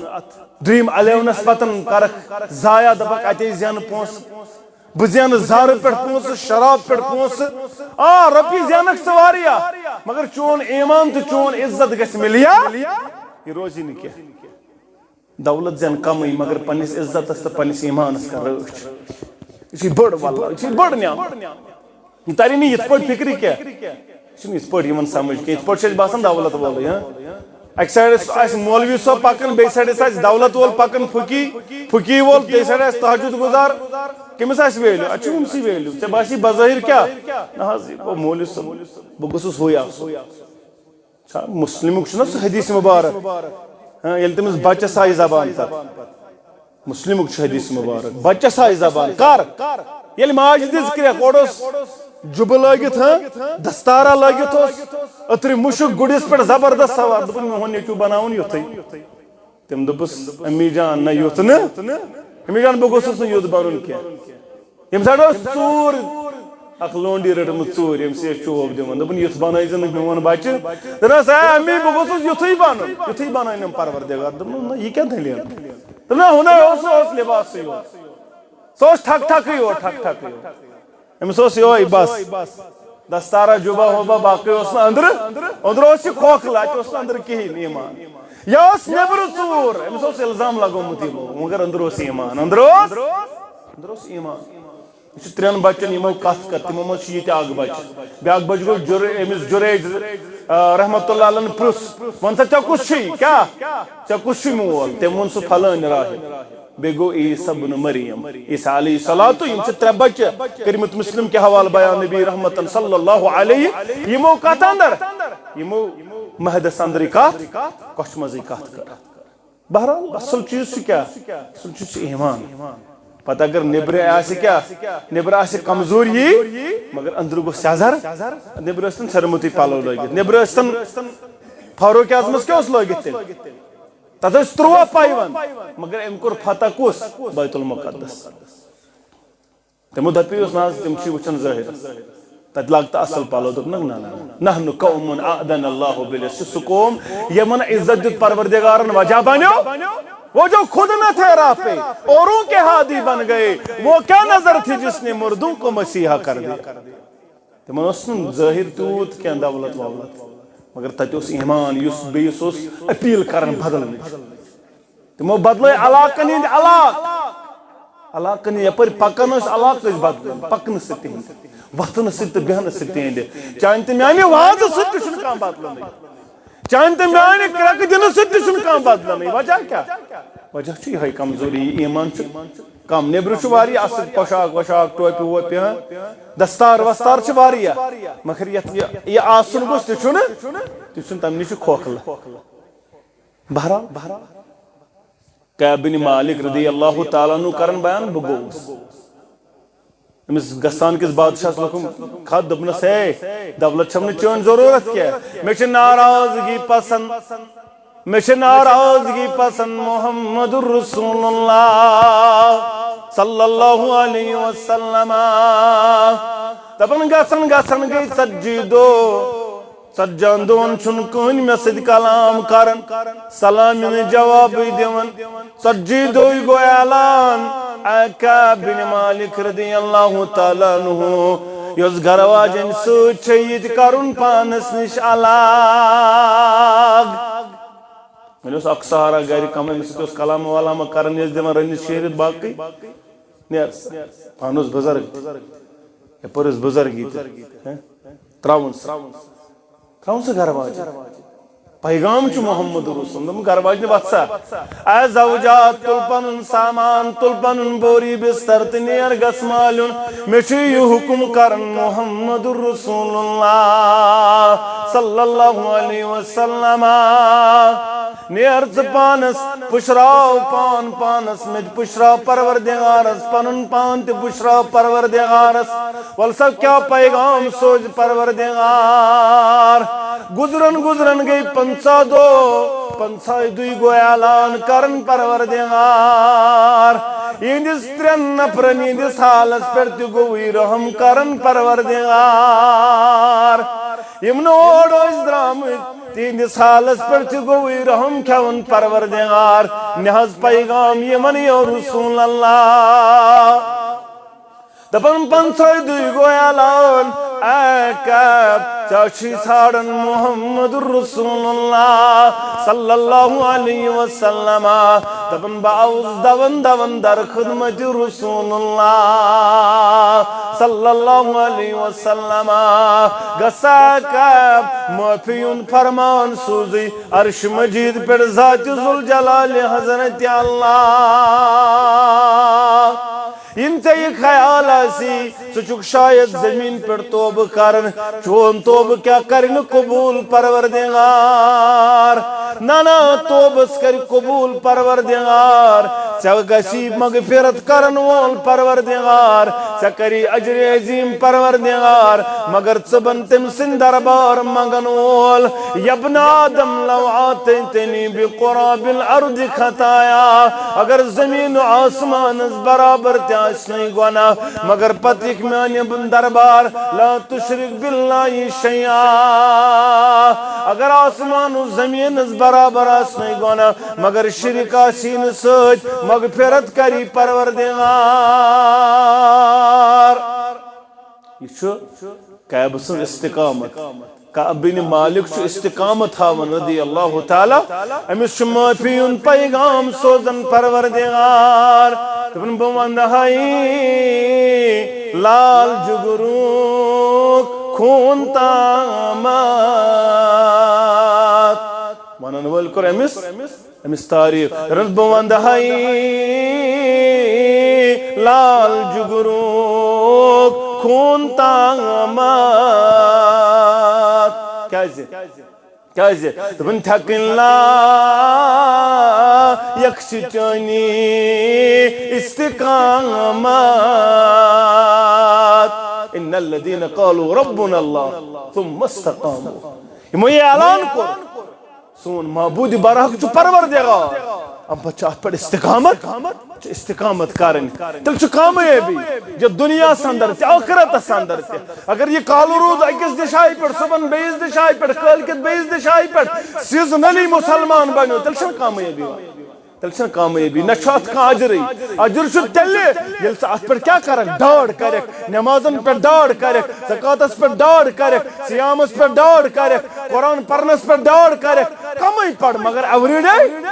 ڈریم الیونس پتن کرکھ ضایع، دپکھ اتے زینہٕ پونٛسہٕ، بہٕ زینہٕ زہرٕ پٮ۪ٹھ پونٛسہٕ، شراب پٮ۪ٹھ پونٛسہٕ۔ آ، رۄپیہِ زینکھ ژٕ واریاہ، مگر چون ایمان تہٕ چون عزت گژھِ ملیا، یہِ روزی نہٕ کینٛہہ۔ دولت زینہٕ کمٕے، مگر پننِس عزتس تہٕ پننِس ایمانس کر رٲچھ۔ یہِ چھِ بٔڑ واللہ، یہِ چھِ بٔڑ نعمت۔ یہِ ترِ نہٕ یِتھ پٲٹھۍ فکرِ کینٛہہ۔ یہِ چھُنہٕ یِتھ پٲٹھۍ یِوان سمجھ کینٛہہ۔ یِتھ پٲٹھۍ چھُ اَسہِ باسان دولت وولٕے، ہاں۔ اکہِ side آسہِ مولوی صٲب پکان، بیٚیہِ side آسہِ دولت وول پکان، فقی، فقی وول، بیٚیہِ side آسہِ تہجد گزار۔ کٔمِس آسہِ value؟ اَتہِ چھُ أمسٕے value۔ ژےٚ باسی بظٲہر کیٛاہ؟ نہ حظ، یہِ گوٚو مولوی صٲب، بہٕ گوٚژھُس ہُے آسُن۔ چھا مسلمُک چھُنہ سُہ حدیث مبارک؟ ہاں، ییٚلہِ تٔمِس بچس آیہِ زبان تتھ۔ مسلمُک چھُ حدیث مبارک، بچس آیہِ زبان۔ کر؟ ییٚلہِ ماجہِ دِژ کرٛٮ۪کھ، اورٕ اوس جُبہٕ لٲگِتھ، ہاں، دستارا لٲگِتھ اوس، أترِ مُشُک گُرِس پٮ۪ٹھ زبردست سوار۔ دوٚپُن، "میون نیٚچوٗ بناوُن یُتھُے۔" تٔمۍ دوٚپُس، "امی جان، نہ یُتھ نہٕ۔" امی جان، بہٕ گوٚژھُس نہٕ یُتھ بنُن کینٛہہ۔ ییٚمہِ ساتہٕ اوس ژوٗر، اکھ لونڈی رٔٹمٕژ ژوٗر، ییٚمِس یہِ چوب دِوان، دوٚپُن، "یُتھ بنٲیزِ نہٕ میون بچہِ۔" دوٚپنس، "اے امی، بہٕ گوٚژھُس یُتھُے بنُن، یُتھُے بنٲینم پروردگار۔" دوٚپنس، "نہ، یہِ کیٛاہ دٔلیٖل؟" دوٚپنس، "نہ، ہُنر اوس، سُہ اوس لباسٕے یوت، سُہ اوس ٹھک ٹھکٕے یوت، ٹھک ٹھکٕے یوت۔" أمِس اوس یِہوٚے بس۔ دستارا جُبہ ہُبہ باقٕے اوس نہٕ أنٛدرٕ۔ أنٛدرٕ اوس یہِ کھوکھلہٕ، اَتہِ اوس نہٕ أنٛدرٕ کِہیٖنۍ ایمان۔ یہِ اوس نیٚبرٕ ژوٗر، أمِس اوس الزام لگومُت یِمو، مگر أنٛدرٕ اوس ایمان۔ أنٛدرٕ اوس، أنٛدرٕ اوس ایمان۔ یہِ چھُ ترٛٮ۪ن بچن یِمو کتھ کٔر، تِمو منٛز چھُ یہِ تہِ اکھ بچہٕ۔ بیٛاکھ بچہٕ گوٚو جُر-، أمِس جُریج، آ، رحمتہ اللہ علیہ پرُژھ، "وَن سا، ژےٚ کُس چھُے؟ کیٛاہ؟ ژےٚ کُس چھُے مول؟" تٔمۍ ووٚن، "سُہ فلٲنۍ راہب۔" بیٚیہِ گوٚو عیسیٰ بن مریم۔ عیسیٰ علیہ الصلوۃ، یِم چھِ ترٛےٚ بچہٕ۔ کٔرمٕتۍ مسلم کہِ حوالہٕ بیان، نبی رحمتن صلی اللہ علیہ، یِمو کتھ اندر، یِمو مہدس اندرٕے کتھ، کۄچھِ منٛزٕے کتھ کٔر۔ بہرحال، اصل چیٖز چھُ کیٛاہ؟ اصل چیٖز چھُ ایمان۔ پتہٕ اگر نیٚبرٕ آسہِ کیٛاہ؟ نیٚبرٕ آسہِ کمزوری، مگر أنٛدرٕ گوٚژھ سیٚزر۔ نیٚبرٕ ٲسۍتن ژھیٚرمُتٕے پلو لٲگِتھ، نیٚبرٕ ٲسۍتن، فاروق اعظمس کیٛاہ اوس لٲگِتھ تیٚلہِ؟ تتھ ٲسۍ تُرٛواہ پایونٛد، مگر أمۍ کوٚر فتح کُس؟ بیت المقدس۔ تِمو دپیوس، "نہ حظ، تِم چھِ وٕچھان ظٲہرس۔ تتہِ لاگ تہٕ اصل پلو۔" دوٚپنکھ، "نہ، نہ، نہ۔ نحن قوم اعزنا اللہ بالعز۔" چھُ سُہ قوم یِمن عزت دیُت پروردگارن، وجہ بنیو۔ وہ جو خود نہ تھے راہ پہ، اوروں کے ہادی بن گئے، وہ کیا نظر تھی جس نے مردوں کو مسیحا کر دیا؟ تِمن اوس نہٕ ظٲہِر تیوٗت کینٛہہ دولت وولت، مگر تَتہِ اوس ایمان، یُس بیٚیِس اوس اپیل کران بدلنٕچ۔ تِمو بدلٲے علاقن ہٕنٛدۍ علاقہٕ، علاقن یپٲرۍ پکان ٲسۍ، علاقہٕ ٲسۍ بدلان، پکنہٕ سۭتۍ تِہنٛدِ، وتھنہٕ سۭتۍ تہٕ بیہنہٕ سۭتۍ تِہنٛدِ۔ چانہِ تہٕ میانہِ وازٕ سۭتۍ تہِ چھُنہٕ کانٛہہ بدلٲنٕے۔ چانہِ تہٕ میانہِ کرٛٮ۪کہٕ دِنہٕ سۭتۍ تہِ چھُنہٕ کانٛہہ بدلٲنٕے۔ وجہ کیٛاہ؟ وجہ چھُ یِہوٚے کمزوری، یہِ ایمان چھُ کم۔ نیٚبرٕ چھُ واریاہ اصٕل پوشاک وۄشاک، ٹوپہِ ووپہِ، ہاں، دستار وستار چھِ واریاہ، مگر یتھ یہِ، یہِ آسُن گوٚژھ، تہِ چھُنہٕ، تہِ چھُنہٕ، تمہِ نِش چھُ کھوکھلہٕ۔ بہرحال، کعب بن مالک رضی اللہ تعالیٰ عنہ کرن بیان، بہٕ گوٚوُس۔ أمِس گستان کِس بادشاہس لوٚگُم خط، دوٚپنس، "ہے، دولت چھم نہٕ چٲنۍ ضروٗرت کینٛہہ، مےٚ چھِ ناراضگی پسند، مےٚ چھِ ناراضگی پسند محمد رسول اللہ صلی اللہ علیہ وسلم۔" دپان گژھان گژھان گٔے ژتجی دۄہ، ژتجِہن دۄہن چھُنہٕ کٕہٕنۍ مےٚ سۭتۍ کلام کران، سلامہِ نہٕ جوابٕے دِوان۔ ژتجی دۄہٕے گوٚو اعلان، اے کعب بن مالک رضی اللہ تعالیٰ عنہ، یۄس گرٕ واجٮ۪ن سۭتۍ چھےٚ، یہِ تہِ کرُن پانس نِش الگ۔ وۄنۍ اوس اکھ سہارا گرِ کم، أمِس سۭتۍ اوس کلام ولام کران، یہِ ٲس دِوان رٔنِتھ شیرِتھ، باقٕے نیر سا۔ پانہٕ اوس بُزرگ تہِ، یپٲرۍ ٲس بُزرگی تہِ، ہہ؟ تراوُن سا۔ تراوُن سا گرٕ واجہِ۔ پیغام چھُ محمد رسول۔ دوٚپُن، گرٕ واجنہِ وَتھ سا۔ اے زوجات، تُل پنُن سامان، تُل پنُن بوری بستر تہٕ نیر گژھ مالیُن۔ مےٚ چھُ یہِ حُکُم کران محمد رسول اللہ صلی اللہ علیہ وسلم۔ نیر ژٕ پانس، پُشراو پان پانس، مےٚ تہِ پُشراو پروردگارس، پنُن پان تہِ پُشراو پروردگارس۔ ول سا کیا پیغام سوز پروردگار۔ گزرن گزرن گٔے پنژاہ دۄہ، پنژاہ دُے گوٚو اعلان کرن پروردگار۔ یہندِس ترٛٮ۪ن نفرن ہٕنٛدِس حالس پٮ۪ٹھ تہِ گوٚوُے رحم کرن پروردگار۔ یِم نہٕ اور ٲسۍ درٛامٕتۍ، تِہنٛدِس حالس پٮ۪ٹھ تہِ گوٚوُے رحم کھٮ۪وان پروردگار۔ نہ حظ پیغام یِمن یو رسول اللہ۔ دپان پنژاہ دُے گوٚو اعلان، اے کعب، ژےٚ چھُے ژھانڈان محمد رسول اللہ صلی اللہ علیہ وسلم۔ دپان بہٕ آوُس دون دون در خدمت رسول اللہ صلی اللہ علیہ وسلم۔ گژھا کعب، معافی ہُنٛد فرمان سوزی عرش مجید پٮ۪ٹھ ذات ذوالجلال حضرت اللہ۔ یِم ژےٚ یہِ خیال آسی، ژٕ چھُکھ شاید زمین پٮ۪ٹھ توبہٕ کران، چون توبہٕ کیٛاہ کرِ نہٕ قبول پروردگار؟ نہ، نہ، توبس کرِ قبول پروردگار۔ ژےٚ گژھی مغفرت کرن وول پروردگار، ژےٚ کری اجر عظیم پروردگار۔ مگر ژٕ بن تٔمۍ سٕنٛدۍ دربار منگن وول۔ یا ابن آدم لو آتیتنی بقراب الارض خطایا، اگر زمین و آسمانس برابر تہِ آسہِ نہٕ گۄناہ، مگر پتہٕ یِکھ میانہِ دربار، لا تشرک باللہ شیئا۔ اگر آسمان و زمینس برابر آسہِ نہٕ گۄناہ، مگر شرک آسی نہٕ سۭتۍ، مغفرت کری پروردگار۔ یہِ چھُ کعب سٕنٛز استقامت۔ کعب بن مالک چھُ استقامت ہاوان رضی اللہ تعالیٰ۔ أمِس چھُ معافی ہُنٛد پیغام سوزان پروردگار۔ دپان، بہٕ ونہٕ ہاے لال جگروک خوٗن تامَتھ۔ ونن وٲلۍ کوٚر أمِس أمِس تعریف۔ رٕژ بہٕ وَندٕ ہَے لال جُگروٗک خوٗن تامَتھ۔ کیٛازِ؟ کیٛازِ؟ دوٚپُن، تھٮ۪کٕنۍ لا یَکھ چھِ چٲنی استقامت۔ ان الذین قالوا ربنا اللہ ثم استقاموا۔ یِمو یہِ اعلان کوٚر۔ سون معبود برحق چھُ پروردگار۔ اَمہِ پتہٕ چھُ اَتھ پٮ۪ٹھ استقامت، چھُ استقامت کرٕنۍ۔ تیٚلہِ چھُ کامیٲبی۔ یَتھ دُنیاہَس اندر تہِ، ٲخرتَس اندر تہِ۔ اگر یہِ کالہٕ روٗد أکِس دِشایہِ پٮ۪ٹھ، صُبحن بیٚیِس دِشایہِ پٮ۪ٹھ، کٲلۍکٮ۪تھ بیٚیِس دِشایہِ پٮ۪ٹھ، seasonally مُسلمان بنیو، تیٚلہِ چھَنہٕ کامیٲبی واتان۔ تیٚلہِ چھنہٕ کامیٲبی، نہ چھُ اتھ کانٛہہ اجرٕے۔ اجر چھُ تیٚلہِ، ییٚلہِ ژٕ اتھ پٮ۪ٹھ کیٛاہ کرکھ؟ ڈاڈ کرکھ، نٮ۪مازن پٮ۪ٹھ ڈاڈ کرکھ، زکاتس پٮ۪ٹھ ڈاڈ کرکھ، صیامس پٮ۪ٹھ ڈاڈ کرکھ، قرآن پرنس پٮ۪ٹھ ڈاڈ کرکھ۔ کمٕے پَر، مگر ایوریڈے۔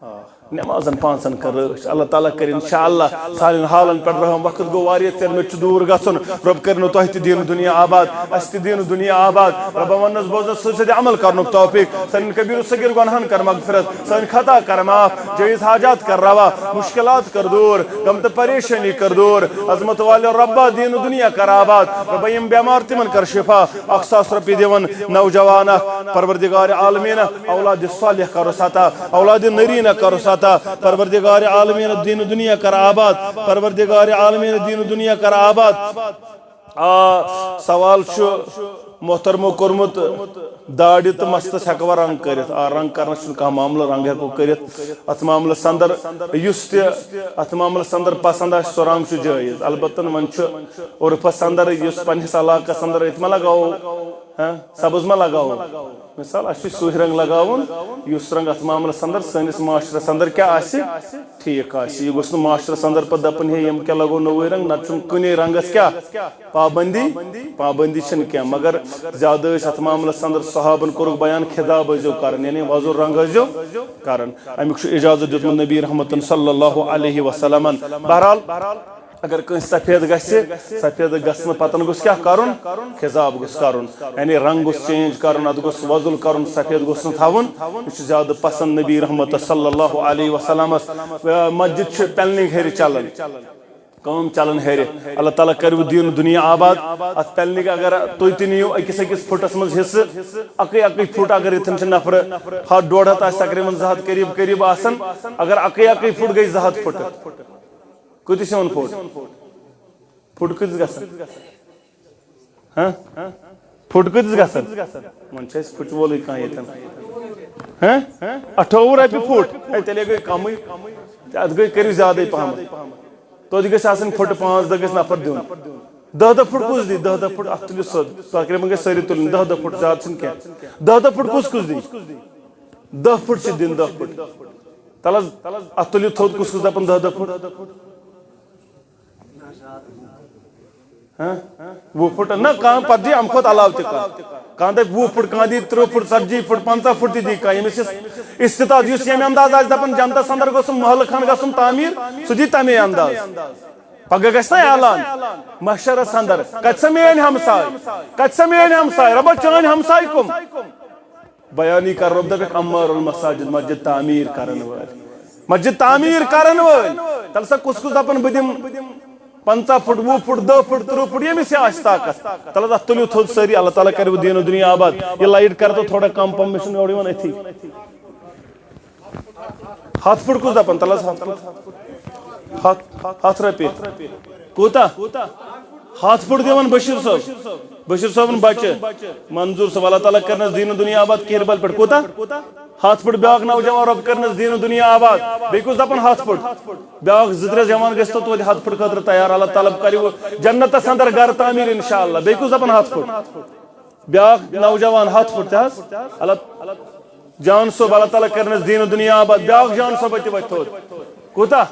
آ، نٮ۪مازن پانٛژن کر رٲچھ۔ اللہ تعالیٰ کرِ انشاءاللہ سانٮ۪ن حالن پٮ۪ٹھ رحم۔ وقت گوٚو واریاہ ژیر، مےٚ چھُ دوٗر گژھُن۔ رۄب کٔرِنو تۄہہِ تہِ دیٖن دُنیا آباد، اَسہِ تہِ دیٖن دُنیا آباد۔ رۄبہ وننس بوزنس سۭتۍ سۭتۍ عمل کرنُک توفیق۔ سانٮ۪ن کبیٖر و صغیٖر گۄناہن کر مغفرت، سٲنۍ خطا کر معاف، جٲیز حاجات کر روا، مشکلات کر دوٗر، غم تہٕ پریشٲنی کر دوٗر۔ عظمت والے رۄبہ، دیٖن و دُنیا کر آباد۔ رۄبہ، یِم بٮ۪مار تِمن کر شفا۔ اکھ ساس رۄپیہِ دِوان نوجوان اکھ، پروردگار عالمین اولاد صالح کرُس عطا، اولاد نرینہ کرُس عطا۔ پروردگار عالمین دیٖن و دُنیا کر آباد، پروردگار عالمین دیٖن و دُنیا کر آباد۔ آ، سوال چھُ محترمو کوٚرمُت، داڑِ تہٕ مستس ہٮ۪کوا رنگ کٔرِتھ؟ آ، رنگ کرنس چھُنہٕ کانٛہہ معاملہٕ، رنگ ہٮ۪کو کٔرِتھ۔ اتھ معاملس اندر یُس تہِ اتھ معاملس اندر پسند آسہِ، سُہ رنگ چھُ جٲیز۔ البتہ وۄنۍ چھُ عرفس اندر، یُس پننِس علاقس اندر، أتھۍ ما لگاوو، ہاں، سبز ما لگاوو؟ مثال، اسہِ چھُ سُے رنگ لگاوُن، یُس رنگ اتھ معاملس اندر سٲنِس معاشرس اندر کیٛاہ آسہِ، ٹھیٖک آسہِ۔ یہِ گوٚژھ نہٕ معاشرس اندر پتہٕ دپُن، ہے، یِم کیٛاہ لگوو نوٚوُے رنگ، نتہٕ چھُنہٕ کُنے رنگس کیٛاہ پابندی؟ پابندی چھنہٕ کینٛہہ، مگر زیادٕ ٲسۍ اتھ معاملس اندر صحابن کوٚرُکھ بیان، خضاب ٲسۍزیو کران، یعنی وۄزُل رنگ ٲسۍزیو کران۔ امیُک چھُ اجازت دیُتمُت نبی رحمتن صلی اللہ علیہ وسلمن۔ بہرحال، اگر کٲنٛسہِ سفید گژھِ، سفید گژھنہٕ پتن گوٚژھ کیٛاہ کرُن؟ خضاب گوٚژھ کرُن، یعنی رنگ گوٚژھ چینج کرُن، اتھ گوٚژھ وۄزُل کرُن، سفید گوٚژھ نہٕ تھاوُن۔ یہِ چھُ زیادٕ پسند نبی رحمت صلی اللہ علیہ وسلمس۔ آ، مسجد چھِ پینلنگ ہیٚرِ چلان، کٲم چلان ہیٚرِ۔ اللہ تعالیٰ کرِ دیٖن دُنیا آباد۔ اتھ پینلنگ اگر تُہۍ تہِ نِیِو أکِس أکِس فُٹس منٛز حصہٕ، اکٕے اکٕے فُٹ اگر ییٚتٮ۪ن چھِ نفرٕ ہتھ ڈۄڈ ہتھ آسہِ، تقریباً زٕ ہتھ قریب قریب آسن، اگر اکٕے اکٕے فُٹ گٔے زٕ ہتھ فُٹ۔ کۭتِس یِوان فُٹ؟ فُٹ کۭتِس گژھان؟ ہاں؟ فُٹ کۭتِس گژھان؟ وۄنۍ چھُ اَسہِ فُٹہِ وولٕے کانٛہہ ییٚتٮ۪ن۔ ہاں؟ اَٹھووُہ رۄپیہِ فُٹ۔ ہے، تیٚلے گٔے کَمٕے۔ تہٕ اَتھ گٔے، کٔرِو زیادَے پَہمَتھ۔ توتہِ گژھِ آسٕنۍ فُٹہٕ پانٛژھ دَہ گژھِ نفر دیُن۔ دَہ دَہ فُٹ کُس دی؟ دَہ دَہ فُٹ اَتھ تُلِو سیوٚد۔ تقریٖباً گژھِ سٲری تُلٕنۍ۔ دَہ دَہ فُٹ زیادٕ چھُنہٕ کینٛہہ۔ دَہ دَہ فُٹ کُس کُس دی؟ دَہ فُٹ چھِ دِنۍ، دَہ فُٹ۔ تَلہٕ حظ، اَتھ تُلِو تھوٚد کُس کُس دَپان دَہ دَہ فُٹ؟ ہاں؟ وُہ فُٹ نہ، کانٛہہ پتہٕ دی اَمہِ کھۄتہٕ علاوٕ تہِ کانٛہہ۔ کانٛہہ دَپہِ وُہ فُٹ، کانٛہہ دی تٕرٛہ فُٹ، ژتجی فُٹ، پنٛژاہ فُٹ تہِ دی کانٛہہ۔ ییٚمِس یُس استطاعت، یُس ییٚمہِ انداز آسہِ دَپان جنتَس اندر گوٚژھُم محلہٕ کھنٛڈ گژھُن تعمیٖر، سُہ دی تَمے انداز۔ پگاہ گژھِ نہ اعلان محشرس اندر، کَتہِ سا میٲنۍ ہمساے؟ کَتہِ سا میٲنۍ ہمساے؟ رۄبا، چٲنۍ ہمساے کٕم؟ بیانی کر رۄب دَپٮ۪کھ عمار المساجد، مسجد تعمیٖر کرن وٲلۍ۔ مسجد تعمیٖر کرن وٲلۍ۔ تَلہٕ سا کُس کُس دَپان بہٕ دِمہٕ پنٛژاہ فُٹ، وُہ فُٹ، دَہ فُٹ، تٕرٛہ فُٹ، ییٚمِس یہِ آسہِ طاقت۔ تَلہٕ حظ اَتھ تُلِو تھوٚد سٲری، اللہ تعالیٰ کَرِ وۄنۍ دیٖن و دُنیا آباد۔ یہِ لایٹ کَر تو تھوڑا کم پہم، مےٚ چھُنہٕ یورٕ یِوان أتھی۔ ہَتھ فُٹ کُس دَپان؟ تَلہٕ حظ ہَتھ فُٹ۔ ہَتھ، ہَتھ رۄپیہِ۔ کوٗتاہ؟ ہَتھ فُٹ دِوان بشیٖر صٲب۔ بشیٖر صٲبُن بچہٕ منظوٗر صٲب، اللہ تعالیٰ کٔرنَس دیٖن و دُنیا آباد کِہِربل پٮ۪ٹھ۔ کوٗتاہ؟ ہَتھ فُٹ بیٛاکھ نوجوان، رۄب کٔرنَس دیٖن و دُنیا آباد۔ بیٚیہِ کُس دَپان ہَتھ فُٹ؟ بیٛاکھ زٕ ترٛےٚ جوان گژھِ تو توتہِ ہَتھ فُٹ خٲطرٕ تیار۔ اللہ تعالیٰ کَرِ وۄنۍ جنتَس اندر گرٕ تعمیٖر انشاءاللہ۔ بیٚیہِ کُس دَپان ہَتھ فُٹ؟ بیٛاکھ نوجوان ہَتھ فُٹ تہِ حظ۔ اللہ جان صٲب، اللہ تعالیٰ کٔرنَس دیٖن و دُنیا آباد۔ بیٛاکھ جان صٲب تہِ وۄتھِ تھوٚد۔ کوٗتاہ؟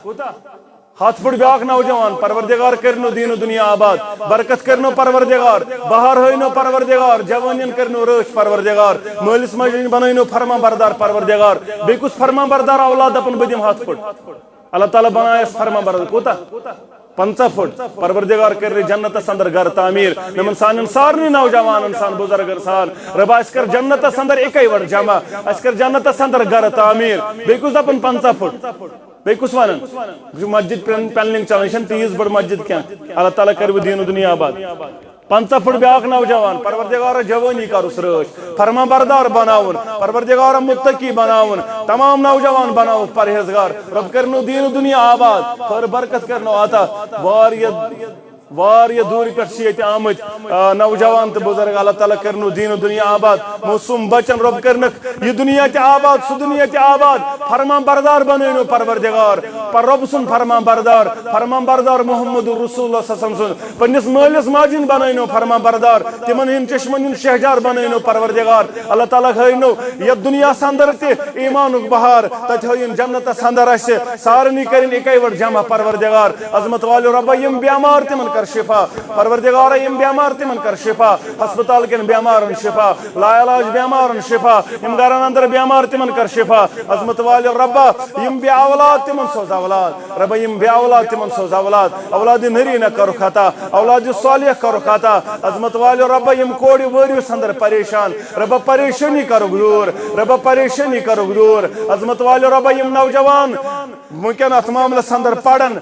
ہَتھ فُٹ بیٛاکھ نوجوان، پروردگار کٔرنو دیٖن و دُنیا آباد، برکت کٔرنو پروردگار، بہار ہٲینو پروردگار، جوانین کٔرنو رٲچھ پروردگار، مٲلِس ماجہِ ہٕنٛدۍ بنٲینو فرما بردار پروردگار۔ بیٚیہِ کُس فرما بردار اولاد دَپان بہٕ دِمہٕ ہَتھ فُٹ؟ اللہ تعالیٰ بنایس فرما بردار۔ کوٗتاہ؟ پنٛژاہ فُٹ۔ پروردگار کٔرنہِ جنتس اندر گرٕ تعمیٖر۔ یِمن سانٮ۪ن سارنٕے نوجوانن سان، بُزرگن سان، رۄبا، اَسہِ کر جنتس اندر اِکے وٹ جمع، اَسہِ کر جنتس اندر گرٕ تعمیٖر۔ بیٚیہِ کُس دَپان پنٛژاہ فُٹ؟ بیٚیہِ کُس وَنان؟ یہِ چھُ مسجد پین-، پینلنگ چلان، یہِ چھَنہٕ تیٖژ بٔڑ مسجد کینٛہہ۔ اللہ تعالیٰ کَرِ وۄنۍ دیٖن و دُنیا آباد۔ پنٛژاہ فُٹ بیٛاکھ نوجوان، پروردگارا جوٲنی کَرُس رٲچھ، فرما بردار بناوُن، پروردگارا متقی بناوُن، تمام نوجوان بناوُکھ پرہیزگار۔ رۄب کٔرنو دیٖن و دُنیا آباد، خٲر برکت کٔرنو عطا۔ واریاہ واریاہ دوٗرِ پٮ۪ٹھ چھِ ییٚتہِ آمٕتۍ، آ، نوجوان تہٕ بُزرگ۔ اللہ تعالیٰ کٔرِنو دیٖن و دُنیا آباد، معصوٗم بَچَن رۄب کٔرِنَکھ یہِ دُنیا تہِ آباد، سُہ دُنیا تہِ آباد۔ فرمان بردار بنٲینو پروردگار، پر رۄب سُنٛد فرمان بردار، فرمان بردار محمد رسول اللہ صلی اللہ علیہ وسلم سُنٛد۔ پننِس مٲلِس ماجہِ ہُنٛد بنٲینو فرمان بردار، تِمن ہٕنٛدۍ چشمن ہُنٛد شہجار بنٲینو پروردگار۔ اللہ تعالیٰ ہٲینو یتھ دُنیاہس اندر تہِ ایمانُک بہار، تتہِ ہٲیِن جنتس اندر اسہِ سارنٕے کٔرِن اِکے وٹ جمع پروردگار۔ عظمت والٮ۪و رۄبا، یِم بیمار تِمن کر شفا، پروردگارا، یِم بیمار تِمن کر شفا، ہسپتال کٮ۪ن بیمارن شفا، لا علاج بیمارن شفا، یِم گرن اندر بیمار تِمن کر شفا۔ عظمت والٮ۪و رۄبا، یِم بے اولاد تِمن سوز اولاد، رۄبا، یِم بے اولاد تِمن سوز اولاد، اولاد نرینہ کرُکھ عطا، اولاد صالح کرُکھ عطا۔ عظمت والٮ۪و رۄبا، یِم کورِ وٲرِوس اندر پریشان، رۄبا، پریشٲنی کرُکھ دوٗر، رۄبا، پریشٲنی کرُکھ دوٗر۔ عظمت والٮ۪و رۄبا، یِم نوجوان وٕنکٮ۪ن اتھ معاملس اندر پرن،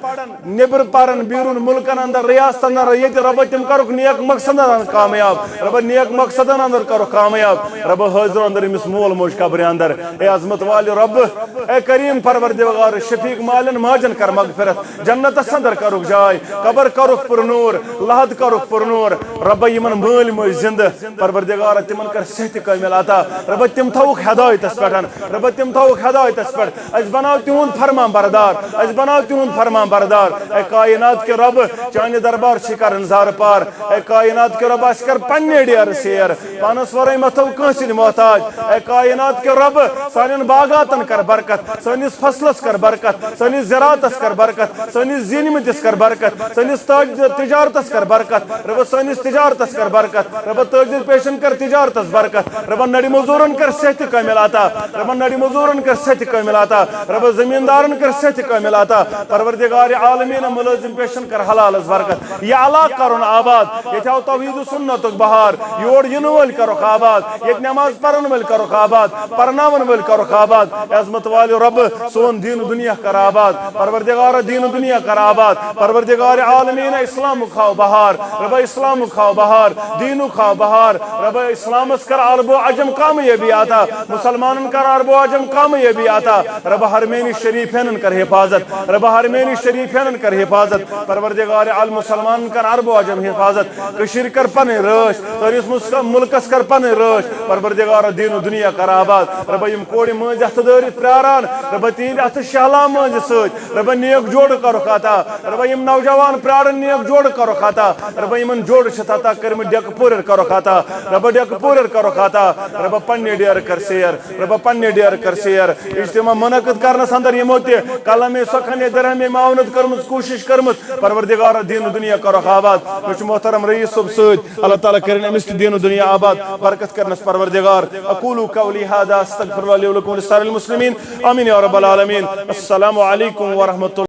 نیبر پرن، بیرون ملکن اندر، ریاستن اندر، ییٚتہِ رۄبا تِم کرُکھ نیک مقصدن اندر کامیاب، رۄبا نیک مقصدن اندر کرُکھ کامیاب۔ رۄبا حٲضِر اندر أمِس مول موج قبرِ اندر۔ اے عظمت والہِ رۄب، اے کریم پروردگار، شفیق مالٮ۪ن ماجن کر مغفرت، جنتس اندر کرُکھ جاے، قبر کرُکھ پُرنوٗر، لحد کرُکھ پُرنوٗر۔ رۄبا یِمن مٲلۍ موج زندٕ، پروردگارا تِمن کر صحتِ کامل عطا۔ رۄبا تِم تھاوُکھ ہدایتس پٮ۪ٹھ، رۄبا تِم تھاوُکھ ہدایتس پٮ۪ٹھ۔ اسہِ بناو تِہُنٛد فرمان بردار، اسہِ بناو تِہُنٛد فرمان بردار۔ اے کائنات کہِ رۄب، چانہِ دربار چھِ کران زارٕ پار۔ اے کائنات کہِ رۄب، اسہِ کر پننہِ ڈیرٕ سیر، پانس ورٲے مہ تھاو کٲنٛسہِ ہٕنٛدۍ محتاج۔ اے کائنات کہِ رۄب، سانٮ۪ن باغاتن کر برکت، سٲنِس فصلس کر برکت، سٲنِس زراعتس کر برکت، سٲنِس زیٖنمٕتِس کر برکت، سٲنِس تاج-، تجارتس کر برکت۔ رۄبا سٲنِس تجارتس کر برکت۔ رۄبا تٲجِر پیشن کر تجارتس برکت۔ رۄبا نڑِ مزورن کر صحتِ کامل عطا۔ رۄبا نڑِ مزورن کر صحتِ کامل عطا۔ رۄبا زمیندارن کر صحتِ کامل عطا۔ پروردگار عالمین ملٲزم پیشن کر حلالس برکت۔ یہِ علاقہٕ کرُن آباد۔ ییٚتہِ آو توحید و سنتُک بہار۔ یور یِنہٕ وٲلۍ کرُکھ آباد۔ ییٚتہِ نماز پرن وٲلۍ کرُکھ آباد۔ پرناون وٲلۍ کرُکھ آباد۔ عظمت والہِ رۄب، سون دیٖن دُنیا کر آباد۔ پروردگار دیٖن دُنیا کر آباد۔ پروردگار عالمین اسلامُک ہاو بہار۔ رۄبا اسلامُک ہاو بہار۔ دیٖنُک ہاو بہار۔ رۄبا اسلامس کر عرب و عجم کامیٲبی عطا۔ مسلمانن کر عرب و عجم کامیٲبی عطا۔ رۄبا حرمین شریفینن کر حفاظت۔ رۄبا حرمین شریفینن کر حفاظت۔ پروردگار عالم مسلمانن کر عرب و عجم حفاظت۔ کٔشیٖرِ کر پنٕنۍ رٲچھ۔ سٲنِس مُس-، مُلکس کر پنٕنۍ رٲچھ۔ پروردگار دیٖن و دُنیا کر آباد۔ رۄبا یِم کورِ مٲنٛزِ اَتھٕ دٲرِتھ پراران، رۄبا تِہِنٛدِ اَتھٕ شہلا مٲنٛزِ سۭتۍ۔ رۄبا نیک جوڑٕ کرُکھ عطا۔ رۄبا یِم نوجوان پراران نیک جوڑٕ کرُکھ عطا۔ رۄبا یِمن جوڑٕ چھِتھ عطا کٔرمٕتۍ ڈیکہٕ پوٗرٮ۪ر کرُکھ عطا۔ رۄبا ڈیکہٕ پوٗرٮ۪ر کرُکھ عطا۔ رۄبا پننہِ ڈیرٕ کر سیر۔ رۄبا پننہِ ڈیرٕ کر سیر۔ اجتماع منعقد کرنس اندر یِمو تہِ قلمِ سخن یا درہمِ معاونت کٔرمٕژ، کوٗشش کٔرمٕژ۔ پروردگار دیٖن و دُنیا کرُکھ آباد۔ مےٚ چھُ محترم رئیس صٲب سۭتۍ۔ اللہ تعالیٰ کٔرِن أمِس تہِ دیٖن و دُنیا آباد، برکت کٔرنَس پروردگار۔ اقول قولی هذا استغفر الله لي ولكم ولسائر المسلمين۔ آمین یا رب العالمین۔ السلام علیکم ورحمۃ اللہ۔